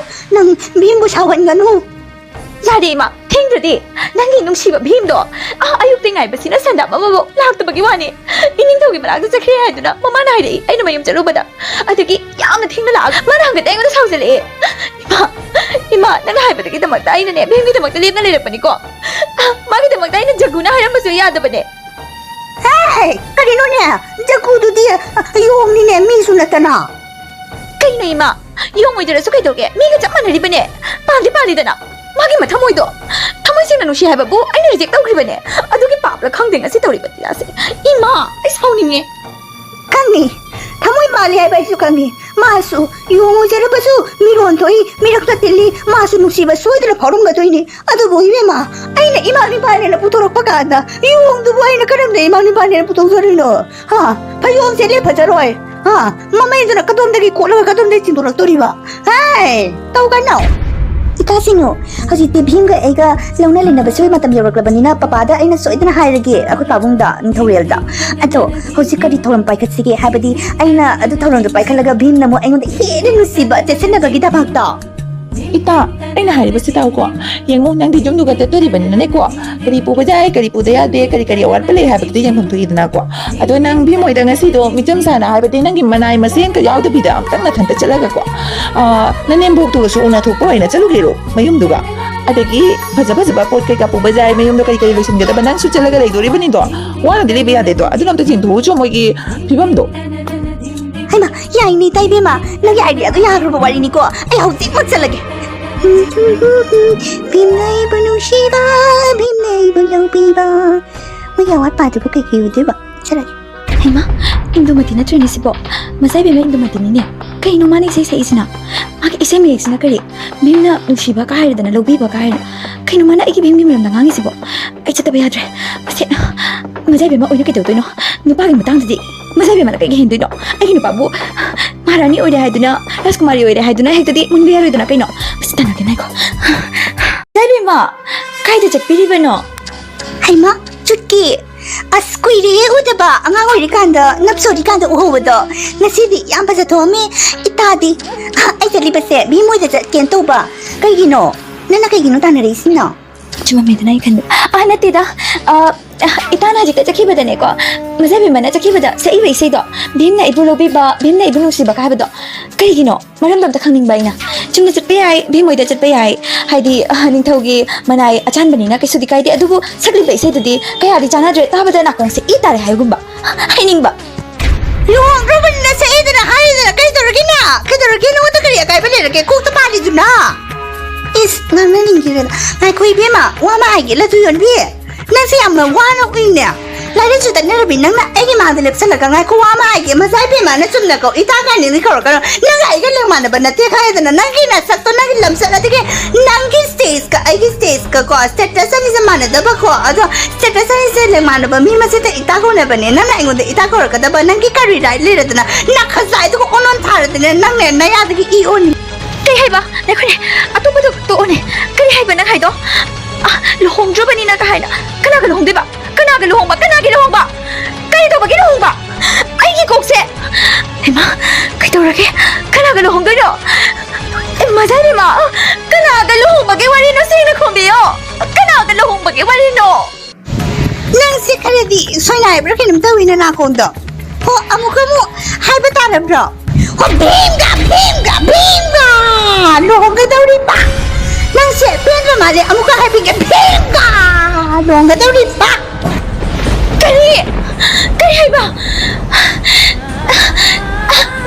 ꯅꯪ ꯚꯤꯝꯕꯨ ꯁꯥꯎꯍꯟꯒꯅꯨ꯫ ꯌꯥꯔꯦ ꯏꯃꯥ, ꯊꯦꯡꯗ꯭ꯔꯗꯤ꯫ ꯅꯪꯒꯤ ꯅꯨꯡꯁꯤꯕ ꯚꯤꯝꯗꯣ ꯑꯥ ꯑꯌꯨꯛꯇ ꯉꯥꯏꯕꯁꯤꯅ ꯁꯟꯗꯥꯞ ꯑꯃꯐꯥꯎ ꯂꯥꯛꯇꯕꯒꯤ ꯋꯥꯅꯤ꯫ ꯏꯅꯤꯡꯊꯧꯒꯤ ꯃꯅꯥꯛꯇ ꯆꯠꯈ꯭ꯔꯦ ꯍꯥꯏꯗꯨꯅ ꯃꯃꯥꯅ ꯍꯥꯏꯔꯛꯏ, ꯑꯩꯅ ꯃꯌꯨꯝ ꯆꯠꯂꯨꯕꯗ꯫ ꯑꯗꯒꯤ ꯌꯥꯝꯅ ꯊꯦꯡꯅ ꯂꯥꯛꯑꯒ ꯃꯥꯅ ꯍꯪꯒꯠꯇ ꯑꯩꯉꯣꯟꯗ ꯁꯥꯎꯖꯜꯂꯛꯑꯦ꯫ ꯏꯃꯥ, ꯏꯃꯥ, ꯅꯪꯅ ꯍꯥꯏꯕꯗꯒꯤꯗꯃꯛꯇ ꯑꯩꯅꯅꯦ ꯚꯤꯝꯒꯤꯗꯃꯛꯇ ꯂꯦꯞꯅ ꯂꯩꯔꯛꯄꯅꯤꯀꯣ꯫ ꯑꯥ, ꯃꯥꯒꯤꯗꯃꯛꯇ ꯑꯩꯅ ꯖꯒꯨꯅ ꯍꯥꯏꯔꯝꯕꯁꯨ ꯌꯥꯗꯕꯅꯦ꯫ ꯍꯦ, ꯀꯔꯤꯅꯣꯅꯦ? ꯖꯒꯨꯗꯨꯗꯤ ꯌꯣꯡꯅꯤꯅꯦ, ꯃꯤꯁꯨ ꯅꯠꯇꯅ꯫ ꯀꯩꯅꯣ ꯏꯃꯥ? ꯌꯣꯡ ꯑꯣꯏꯖꯔꯁꯨ ꯀꯩꯗꯧꯒꯦ? ꯃꯤꯒ ꯆꯞ ꯃꯥꯟꯅꯔꯤꯕꯅꯦ꯫ ꯄꯥꯟꯗꯤ ꯄꯥꯜꯂꯤꯗꯅ꯫ ꯃꯥꯒꯤ ꯃꯊꯃꯣꯏꯗꯣ, ꯊꯃꯣꯏ ꯁꯦꯡꯅ ꯅꯨꯡꯁꯤ ꯍꯥꯏꯕꯕꯨ ꯑꯩꯅ ꯔꯤꯖꯦꯛ ꯇꯧꯈ꯭ꯔꯤꯕꯅꯦ꯫ ꯑꯗꯨꯒꯤ ꯄꯥꯞꯂ ꯈꯪꯗꯦ ꯉꯁꯤ ꯇꯧꯔꯤꯕ ꯂꯤꯂꯥꯁꯦ꯫ ꯏꯃꯥ, ꯑꯩ ꯁꯥꯎꯅꯤꯡꯉꯦ꯫ ꯈꯪꯉꯤ, ꯊꯃꯣꯏ ꯄꯥꯜꯂꯤ ꯍꯥꯏꯕ ꯑꯩꯁꯨ ꯈꯪꯉꯤ꯫ ꯃꯥꯁꯨ ꯌꯣꯡ ꯑꯣꯏꯖꯔꯕꯁꯨ ꯃꯤꯔꯣꯟ ꯊꯣꯛꯏ, ꯃꯤꯔꯛꯇ ꯇꯤꯜꯂꯤ꯫ ꯃꯥꯁꯨ ꯅꯨꯡꯁꯤꯕ ꯁꯣꯏꯗꯅ ꯐꯥꯎꯔꯝꯒꯗꯣꯏꯅꯤ꯫ ꯑꯗꯨꯕꯨ ꯏꯕꯦꯝꯃ, ꯑꯩꯅ ꯏꯃꯥ ꯏꯄꯥꯅꯦꯅ ꯄꯨꯊꯣꯔꯛꯄ ꯀꯥꯟꯗ ꯌꯣꯡꯗꯨꯕꯨ ꯑꯩꯅ ꯀꯔꯝꯅ ꯏꯃꯥ ꯏꯄꯥꯅꯦꯅ ꯄꯨꯊꯣꯛꯆꯔꯨꯏꯅꯣ? ꯍꯥ? ꯐꯌꯣꯝ ꯁꯦꯠꯂꯦ ꯐꯖꯔꯣꯏ꯫ ꯍꯥ? ꯃꯃꯩꯗꯨꯅ ꯀꯗꯣꯝꯗꯒꯤ ꯀꯣꯠꯂꯒ ꯀꯗꯣꯝꯗꯒꯤ ꯆꯤꯡꯊꯣꯔꯛꯇꯣꯔꯤꯕ? ꯍꯦ! ꯇꯧꯒꯅꯣ! ꯏꯀꯥ ꯁꯤꯅꯨ, ꯍꯧꯖꯤꯛꯇꯤ ꯚꯤꯝꯒ ꯑꯩꯒ ꯂꯧꯅ ꯂꯩꯅꯕꯁꯨ ꯃꯇꯝ ꯌꯧꯔꯛꯂꯕꯅꯤꯅ ꯄꯄꯥꯗ ꯑꯩꯅ ꯁꯣꯏꯗꯅ ꯍꯥꯏꯔꯒꯦ, ꯑꯩꯈꯣꯏ ꯄꯥꯕꯨꯡꯗ, ꯅꯤꯡꯊꯧꯔꯦꯜꯗ꯫ ꯑꯗꯣ ꯍꯧꯖꯤꯛ ꯀꯔꯤ ꯊꯧꯔꯝ ꯄꯥꯏꯈꯠꯁꯤꯒꯦ? ꯍꯥꯏꯕꯗꯤ ꯑꯩꯅ ꯑꯗꯨ ꯊꯧꯔꯝꯗꯣ ꯄꯥꯏꯈꯠꯂꯒ ꯚꯤꯝꯅ ꯑꯃꯨꯛ ꯑꯩꯉꯣꯟꯗ ꯍꯦꯟꯅ ꯅꯨꯡꯁꯤꯕ ꯆꯦꯠꯁꯤꯟꯅꯕꯒꯤꯗꯃꯛꯇ꯫ ꯏꯇꯥ, ꯑꯩꯅ ꯍꯥꯏꯔꯤꯕꯁꯤ ꯇꯥꯎꯀꯣ꯫ ꯌꯦꯡꯉꯣ, ꯅꯪꯗꯤ ꯌꯨꯝꯗꯨꯒ ꯆꯠꯇꯣꯔꯤꯕꯅꯤꯅꯅꯦꯀꯣ, ꯀꯔꯤ ꯄꯨꯕ ꯌꯥꯏ, ꯀꯔꯤ ꯄꯨꯗ ꯌꯥꯗꯦ, ꯀꯔꯤ ꯀꯔꯤ ꯑꯋꯥꯠꯄ ꯂꯩ ꯍꯥꯏꯕꯗꯨꯗꯤ ꯌꯦꯡꯐꯝ ꯊꯣꯛꯏꯗꯅꯀꯣ꯫ ꯑꯗꯣ ꯅꯪ ꯚꯤꯝ ꯍꯣꯏꯗ ꯉꯁꯤꯗꯣ ꯃꯤꯆꯝ ꯁꯥꯅ ꯍꯥꯏꯕꯗꯤ ꯅꯪꯒꯤ ꯃꯅꯥꯏ ꯃꯁꯦꯟ ꯀ ꯌꯥꯎꯗꯕꯤꯗ ꯑꯝꯇꯪ ꯅꯊꯟꯇ ꯆꯠꯂꯒꯀꯣ, ꯑꯥ, ꯅꯅꯦꯝꯕꯣꯛꯇꯨꯒꯁꯨ ꯎꯅꯊꯣꯛꯄ ꯑꯣꯏꯅ ꯆꯠꯂꯨꯒꯦꯔꯣ ꯃꯌꯨꯝꯗꯨꯒ? ꯑꯗꯒꯤ ꯐꯖ ꯐꯖꯕ ꯄꯣꯠ ꯀꯩꯀꯥ ꯄꯨꯕ ꯌꯥꯏ, ꯃꯌꯨꯝꯗ ꯀꯔꯤ ꯀꯔꯤ ꯂꯣꯏꯁꯤꯟꯒꯗꯕ, ꯅꯪꯁꯨ ꯆꯠꯂꯒ ꯂꯩꯗꯣꯔꯤꯕꯅꯤꯗꯣ, ꯋꯥꯅꯗꯤ ꯂꯩꯕ ꯌꯥꯗꯦꯗꯣ꯫ ꯑꯗꯨꯅ ꯑꯝꯇ ꯌꯦꯡꯊꯣꯛꯎꯆꯣ ꯃꯣꯏꯒꯤ ꯐꯤꯕꯝꯗꯣ꯫ ꯍꯩꯃ, ꯌꯥꯏꯅꯦ ꯏꯇꯥ ꯏꯕꯦꯝꯃ, ꯅꯪꯒꯤ ꯑꯥꯏꯗꯤꯌꯥꯗꯣ ꯌꯥꯈ꯭ꯔꯕ ꯋꯥꯔꯤꯅꯤꯀꯣ꯫ ꯑꯩ ꯍꯧꯖꯤꯛꯃꯛ ꯆꯠꯂꯒꯦ꯫ ꯚꯤꯝꯅ ꯑꯩꯕꯨ ꯅꯨꯡꯁꯤꯕ, ꯚꯤꯝꯅ ꯑꯩꯕꯨ ꯂꯧꯕꯤꯕ꯫ ꯃꯣꯏꯒꯤ ꯑꯋꯥꯠꯄꯗꯨꯕꯨ ꯀꯩ ꯀꯩ ꯑꯣꯏꯗꯣꯏꯕ? ꯆꯠꯂꯒꯦ꯫ ꯍꯩꯃꯥ, ꯏꯟꯗꯨꯃꯇꯤ ꯅꯠꯇ꯭ꯔꯅꯦ ꯁꯤꯕꯣ? ꯃꯆꯥ ꯏꯕꯦꯝꯃ ꯏꯟꯗꯨꯃꯇꯤꯅꯤꯅꯦ꯫ ꯀꯩꯅꯣ ꯃꯥꯅ ꯏꯁꯩ ꯁꯛꯏꯁꯤꯅ? ꯃꯥꯒꯤ ꯏꯁꯩ ꯃꯌꯦꯛꯁꯤꯅ ꯀꯔꯤ? ꯚꯤꯝꯅ ꯅꯨꯡꯁꯤꯕ ꯀꯥ ꯍꯥꯏꯔꯗꯅ ꯂꯧꯕꯤꯕ ꯀꯥ ꯍꯥꯏꯔꯗꯅ꯫ ꯀꯩꯅꯣ ꯃꯥꯅ ꯑꯩꯒꯤ ꯚꯤꯝꯒꯤ ꯃꯔꯝꯗ ꯉꯥꯡꯉꯤꯁꯤꯕꯣ? ꯑꯩ ꯆꯠꯇꯕ ꯌꯥꯗ꯭ꯔꯦ꯫ ꯃꯁꯤ ꯃꯆꯥ ꯏꯕꯦꯝꯃ ꯑꯣꯏꯅ ꯀꯩꯗꯧꯗꯣꯏꯅꯣ? ꯅꯨꯄꯥꯒꯤ ꯃꯇꯥꯡꯗꯗꯤ ꯃꯆꯥ ꯏꯕꯦꯝꯃꯅ ꯀꯩꯒꯤ ꯍꯦꯟꯗꯣꯏꯅꯣ? ꯑꯩꯒꯤ ꯅꯨꯄꯥꯕꯨ ꯃꯍꯥꯔꯥꯅꯤ ꯑꯣꯏꯔꯦ ꯍꯥꯏꯗꯨꯅ, ꯔꯥꯖꯀꯨꯃꯥꯔꯤ ꯑꯣꯏꯔꯦ ꯍꯥꯏꯗꯨꯅ ꯍꯦꯛꯇꯗꯤ ꯃꯨꯟꯕ ꯌꯥꯔꯣꯏꯗꯅ ꯀꯩꯅꯣ? ꯑꯁ, ꯇꯥꯟꯅꯒꯦ ꯉꯥꯏꯈꯣ꯫ ꯃꯆꯥ ꯏꯕꯦꯝꯃ, ꯀꯥꯏꯗ ꯆꯠꯄꯤꯔꯤꯕꯅꯣ? ꯍꯩꯃꯥ, ꯆꯨꯠꯀꯤ꯫ ꯑꯁ, ꯀꯨꯏꯔꯦꯍꯦ ꯎꯗꯕ꯫ ꯑꯉꯥꯡ ꯑꯣꯏꯔꯤꯀꯥꯟꯗ, ꯅꯞꯁꯣꯔꯤꯀꯥꯟꯗ ꯎꯍꯧꯕꯗꯣ꯫ ꯉꯁꯤꯗꯤ ꯌꯥꯝ ꯐꯖꯊꯣꯛꯑꯝꯃꯦ꯫ ꯏꯇꯥꯗꯤ꯫ ꯑ, ꯑꯩ ꯆꯠꯂꯤꯕꯁꯦ ꯚꯤꯝ ꯍꯣꯏꯗ ꯆꯠꯀꯦꯅ ꯇꯧꯕ꯫ ꯀꯩꯒꯤꯅꯣ? ꯅꯪꯅ ꯀꯩꯒꯤꯅꯣ ꯇꯥꯟꯅꯔꯛꯏꯁꯤꯅ? ꯆꯨꯝꯃꯝꯃꯦꯗꯅ ꯑꯩ ꯈꯟꯕ꯫ ꯑ, ꯅꯠꯇꯦꯗ꯫ ꯑ, ꯏꯇꯥꯅ ꯍꯧꯖꯤꯛꯇ ꯆꯠꯈꯤꯕꯗꯅꯦꯀꯣ, ꯃꯆꯥ ꯏꯕꯦꯝꯃꯅ ꯆꯠꯈꯤꯕꯗ ꯁꯛꯏꯕ ꯏꯁꯩꯗꯣ, ꯚꯤꯝꯅ ꯑꯩꯕꯨ ꯂꯧꯕꯤꯕ, ꯚꯤꯝꯅ ꯑꯩꯕꯨ ꯅꯨꯡꯁꯤꯕ ꯀꯥ ꯍꯥꯏꯕꯗꯣ꯫ ꯀꯩꯒꯤꯅꯣ? ꯃꯔꯝꯗꯣ ꯑꯝꯇ ꯈꯪꯅꯤꯡꯕ ꯑꯩꯅ꯫ ꯆꯨꯝꯅ ꯆꯠꯄ ꯌꯥꯏ, ꯚꯤꯝ ꯍꯣꯏꯗ ꯆꯠꯄ ꯌꯥꯏ, ꯍꯥꯏꯗꯤ, ꯑ, ꯅꯤꯡꯊꯧꯒꯤ ꯃꯅꯥꯏ ꯑꯆꯥꯟꯕꯅꯤꯅ ꯀꯩꯁꯨꯗꯤ ꯀꯥꯏꯗꯦ, ꯑꯗꯨꯕꯨ ꯁꯛꯂꯤꯕ ꯏꯁꯩꯗꯨꯗꯤ ꯀꯌꯥꯗꯤ ꯆꯥꯟꯅꯗ꯭ꯔꯦ, ꯇꯥꯕꯗ ꯅꯥꯀꯣꯡꯁꯦ ꯏ ꯇꯥꯔꯦ ꯍꯥꯏꯕꯒꯨꯝꯕ꯫ ꯍꯩꯅꯤꯡꯕ꯫ ꯂꯨꯍꯣꯡꯈ꯭ꯔꯕꯅꯤꯅ ꯁꯛꯑꯦꯗꯅ ꯍꯥꯏꯔꯦꯗꯅ, ꯀꯩꯗꯧꯔꯒꯦꯅ? ꯀꯩꯗꯧꯔꯒꯦ? ꯅꯉꯣꯟꯗ ꯀꯔꯤ ꯑꯀꯥꯏꯕ ꯂꯩꯔꯒꯦ? ꯀꯣꯛꯇ ꯄꯥꯜꯂꯤꯗꯨꯅ? ꯏꯁ, ꯉꯥꯡꯅꯅꯤꯡꯈꯤꯗꯅ꯫ ꯉꯥꯏꯈꯣ ꯏꯕꯦꯝꯃ, ꯋꯥ ꯑꯃ ꯍꯥꯏꯒꯦ, ꯂꯗꯨ ꯌꯣꯟꯕꯤ꯫ ꯅꯪꯁꯦ ꯌꯥꯝꯅ ꯋꯥꯅ ꯎꯏꯅꯦ꯫ ꯂꯥꯏꯔꯤꯛꯁꯨ ꯇꯛꯅꯔꯕꯤ ꯅꯪꯅ ꯑꯩꯒꯤ ꯃꯥꯡꯗ ꯂꯦꯞꯁꯜꯂꯒ, "ꯉꯥꯏꯈꯣ, ꯋꯥ ꯑꯃ ꯍꯥꯏꯒꯦ, ꯃꯆꯥ ꯏꯕꯦꯝꯃꯅ ꯆꯨꯝꯅ ꯀꯧ, ꯏꯇꯥ ꯀꯥꯏꯅꯗꯤ ꯀꯧꯔꯛꯀꯅꯨ꯫ ꯅꯪꯒ ꯑꯩꯒ ꯂꯦꯡꯃꯥꯟꯅꯕ ꯅꯠꯇꯦ ꯈꯪꯉꯦꯗꯅ, ꯅꯪꯒꯤ ꯅꯁꯛꯇꯣ, ꯅꯪꯒꯤ ꯂꯝꯆꯠ, ꯑꯗꯒꯤ ꯅꯪꯒꯤ stageꯀ ꯑꯩꯒꯤ stageꯀ ꯀꯣ, status ꯑꯅꯤꯁꯦ ꯃꯥꯟꯅꯗꯕꯀꯣ, ꯑꯗꯣ status ꯑꯅꯤꯁꯦ ꯂꯦꯡꯃꯥꯟꯅꯕ ꯃꯤ ꯃꯁꯦꯟꯗ ꯏꯇꯥ ꯀꯧꯅꯕꯅꯦ, ꯅꯪꯅ ꯑꯩꯉꯣꯟꯗ ꯏꯇꯥ ꯀꯧꯔꯛꯀꯗꯕ ꯅꯪꯒꯤ ꯀꯔꯤ right ꯂꯩꯔꯗꯅ, ꯅꯈꯖꯥꯏꯗꯨꯒ ꯑꯣꯟ ꯑꯣꯟ ꯊꯥꯔꯗꯅ, ꯅꯪꯅꯦ ꯅꯌꯥꯗꯒꯤ ꯏ ꯑꯣꯟꯅꯤ꯫" ꯀꯩ ꯍꯥꯏꯕ? ꯉꯥꯏꯈꯣꯅꯦ, ꯑꯇꯣꯞꯄꯗꯣ ꯇꯣꯛꯑꯣꯅꯦ꯫ ꯀꯔꯤ ꯍꯥꯏꯕ ꯅꯪ ꯍꯥꯏꯗꯣ? ꯑ, ꯂꯨꯍꯣꯡꯗ꯭ꯔꯕꯅꯤꯅ ꯀꯥ ꯍꯥꯏꯅ꯫ ꯀꯅꯥꯒ ꯂꯨꯍꯣꯡꯗꯣꯏꯕ? ꯀꯅꯥꯒ ꯂꯨꯍꯣꯡꯕ? ꯀꯅꯥꯒꯤ ꯂꯨꯍꯣꯡꯕ? ꯀꯔꯤ ꯇꯧꯕꯒꯤ ꯂꯨꯍꯣꯡꯕ? ꯑꯩꯒꯤ ꯀꯣꯛꯁꯦ꯫ ꯍꯩꯃꯥ, ꯀꯩꯗꯧꯔꯒꯦ? ꯀꯅꯥꯒ ꯂꯨꯍꯣꯡꯗꯣꯏꯅꯣ? ꯑꯦ, ꯃꯖꯥ ꯏꯕꯦꯝꯃ, ꯀꯅꯥꯒ ꯂꯨꯍꯣꯡꯕꯒꯤ ꯋꯥꯔꯤꯅꯣ? ꯁꯦꯡꯅ ꯈꯨꯝꯕꯤꯌꯣ꯫ ꯀꯅꯥꯒ ꯂꯨꯍꯣꯡꯕꯒꯤ ꯋꯥꯔꯤꯅꯣ? ꯅꯪꯁꯦ ꯈꯔꯗꯤ ꯁꯣꯏꯅꯥꯏꯕ꯭ꯔꯥ ꯀꯩꯅꯣꯝ ꯇꯧꯋꯤ ꯅꯅꯥꯀꯣꯡꯗꯣ꯫ ꯍꯣ, ꯑꯃꯨꯛꯀ ꯑꯃꯨꯛ ꯍꯥꯏꯕ ꯇꯥꯔꯕ꯭ꯔꯣ? ꯍꯣ, ꯚꯤꯝꯒ, ꯚꯤꯝꯒ, ꯚꯤꯝꯒ ꯂꯨꯍꯣꯡꯒꯗꯧꯔꯤꯕ꯫ ꯅꯪꯁꯦ ꯄꯦꯟꯗ꯭ꯔ ꯃꯥꯜꯂꯦ, ꯑꯃꯨꯛꯀ ꯍꯥꯏꯕꯤꯒꯦ, ꯚꯤꯝꯒ ꯂꯨꯍꯣꯡꯒꯗꯧꯔꯤꯕ꯫ ꯀꯔꯤ? ꯀꯔꯤ ꯍꯥꯏꯕ?